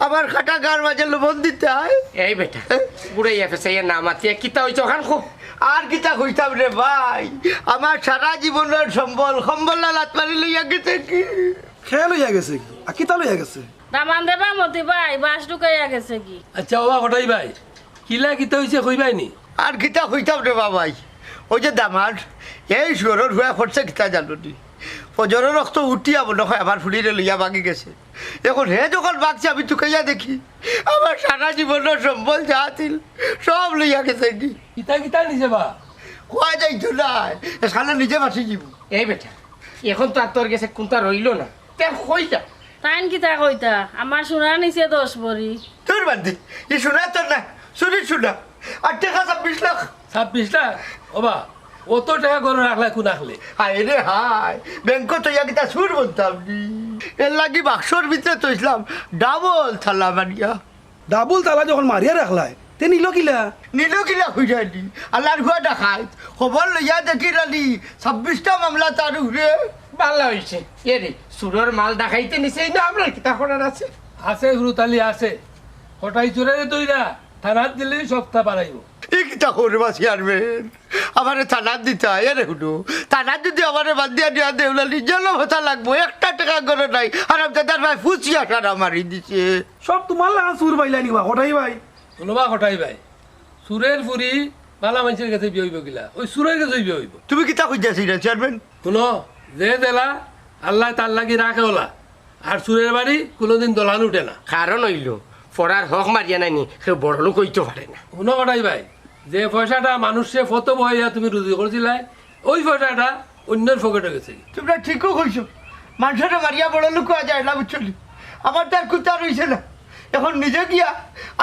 আমার কাটা গার মাঝে লবণ দিতায়? এই বেটা, বুড়াইয়া ফেসাইয়া না মাতিয়া কিতা অইছে অখান কও? আর কিতা কইতাম রে ভাই, আমার সারা জীবনের সম্বল কম্বল লাত মারি লইয়া গেছে গি। কে লইয়া গেছে গি? আর কিতা লইয়া গেছে? দামান দেবা মতি ভাই, বাঁশ ঢুকাইয়া গেছে গি। আচ্ছা, ওবা কটাই ভাই, কিলা কিতা অইছে কইবায় নি? আর কিতা কইতাম রে বাবাই, ওই যে দামান, এই শুয়োরর হুয়া করছে কিতা জানো নি? ফজরর অক্ত উঠিয়া মনে হয় আমার ফুড়িরে লইয়া ভাগি গেছে। এখন হে যখন ভাগছে আমি তুকাইয়া দেখি, আমার সারা জীবনের সম্বল যা আছিল সব লইয়া গেছে গি। কিতা কিতা নিছে বা? কওয়া যাইতো না, এখানে নিজে বাঁচি যাইব। এই বেটা, এখন তো আর তোর গেছে কুনতা রইল না, তে কই যা? তাইন কিতা কইতা? আমার সোনা নিছে দশ ভরি। তোর বাদ দে, ই সোনা তোর না, চুরির সোনা। আর টেকা ছাব্বিশ লাখ। ছাব্বিশ লাখ? ওবা, অত টেকা ঘরো রাখলায় কুন আখলে? হায় রে হায়, ব্যাংকো তো ইয়া কিতা চুর বলতাম নি। এর লাগি বাক্সর ভিতরে থইছলাম ডাবল তালা মারিয়া। ডাবল তালা যখন মারিয়া রাখলায়, তে নিল কিলা? নিল কিলা খুঁজাইলি? আল্লাহর হুয়া ডাকাইত। খবর লইয়া দেখিরানি, ছাব্বিশটা মামলা তার উপরে। ভালা অইছে। এ রে, চুরর মাল ডাকাইতে নিছে, এই না আমরার কিতা করার আছে? আছে, হুরুতালি আছে। কটাই চুররে ধইরা থানাত দিলেই সবতা বাড়াইব। ই কিতা করবা চেয়ারম্যান? আমারে থানাত দিতা, এ রে হুনো। থানাত যদি আমারে বান্ধিয়া নিয়া দেও না, নিজের হতা লাগবো, একটা টেকা ঘরো নাই। আর আমি দাদার ভাই ফুসিয়া সারা মারি দিছে। সব তোমার লাগা চুর পাইলা নি বা, কটাই ভাই? হুনো বা কটাই ভাই, চুরর ফুরি ভালা মানষর গেছে বিয়া অইব কিলা? ওই চুরর গেছে বিয়া অইব। তুমি কিতা কইতাছি না, চেয়ারম্যান? হুনো, যে জেলা আল্লায় তার লাগি রাখে ওলা, আর চুরর বাড়ি কুনুদিন দোলান উঠে না। কারণ অইল, ফড়ার হক মারিয়া নাইনি, কেউ বড় লোক অইতো পারে না। হুনো কটাই ভাই, যে পয়সাটা মানুষরে ফতো বওয়াইয়া তুমি রুজি করছিলায়, ওই পয়সাটা অইন্যর পকেটো গেছে। তুমরা ঠিকউ কইছো, মানষরে মারিয়া বড় লোক অওয়া যায় না, বুঝছো নি? আমার তো আর কুন্তা রইছে না, এখন নিজে গিয়া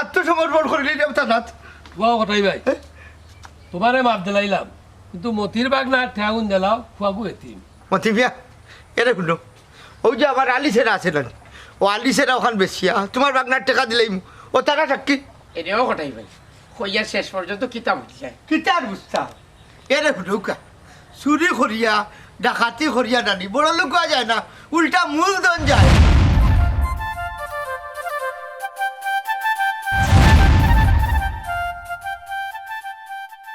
আত্মসমর্পণ করিলিলাম থানাত। ওবা কটাই ভাই, এ? তুমারে মাফ দিলাইলাম, কিন্তু মতির বাগনার টেকাগুন দিলাও, ফুয়াগু এতিম। মতি মিয়া, এ রে হুনো, ওই যে আমার আলি ছেড়া আছে না, ও আলি ছেড়া অখান বেচিয়া তুমার বাগনার টেকা দিলাইমু, ও তারা সাক্ষী। এ রে ও কটাই ভাই, কইয়া শেষ পর্যন্ত কিতা বুঝি যায়? কিতা আর বুঝতাম? এ রে হুনউক্কা, চুরি করিয়া, ডাকাতি করিয়া নানি, বড় লোক অওয়া যায় না, উল্টা মূলধন যায়।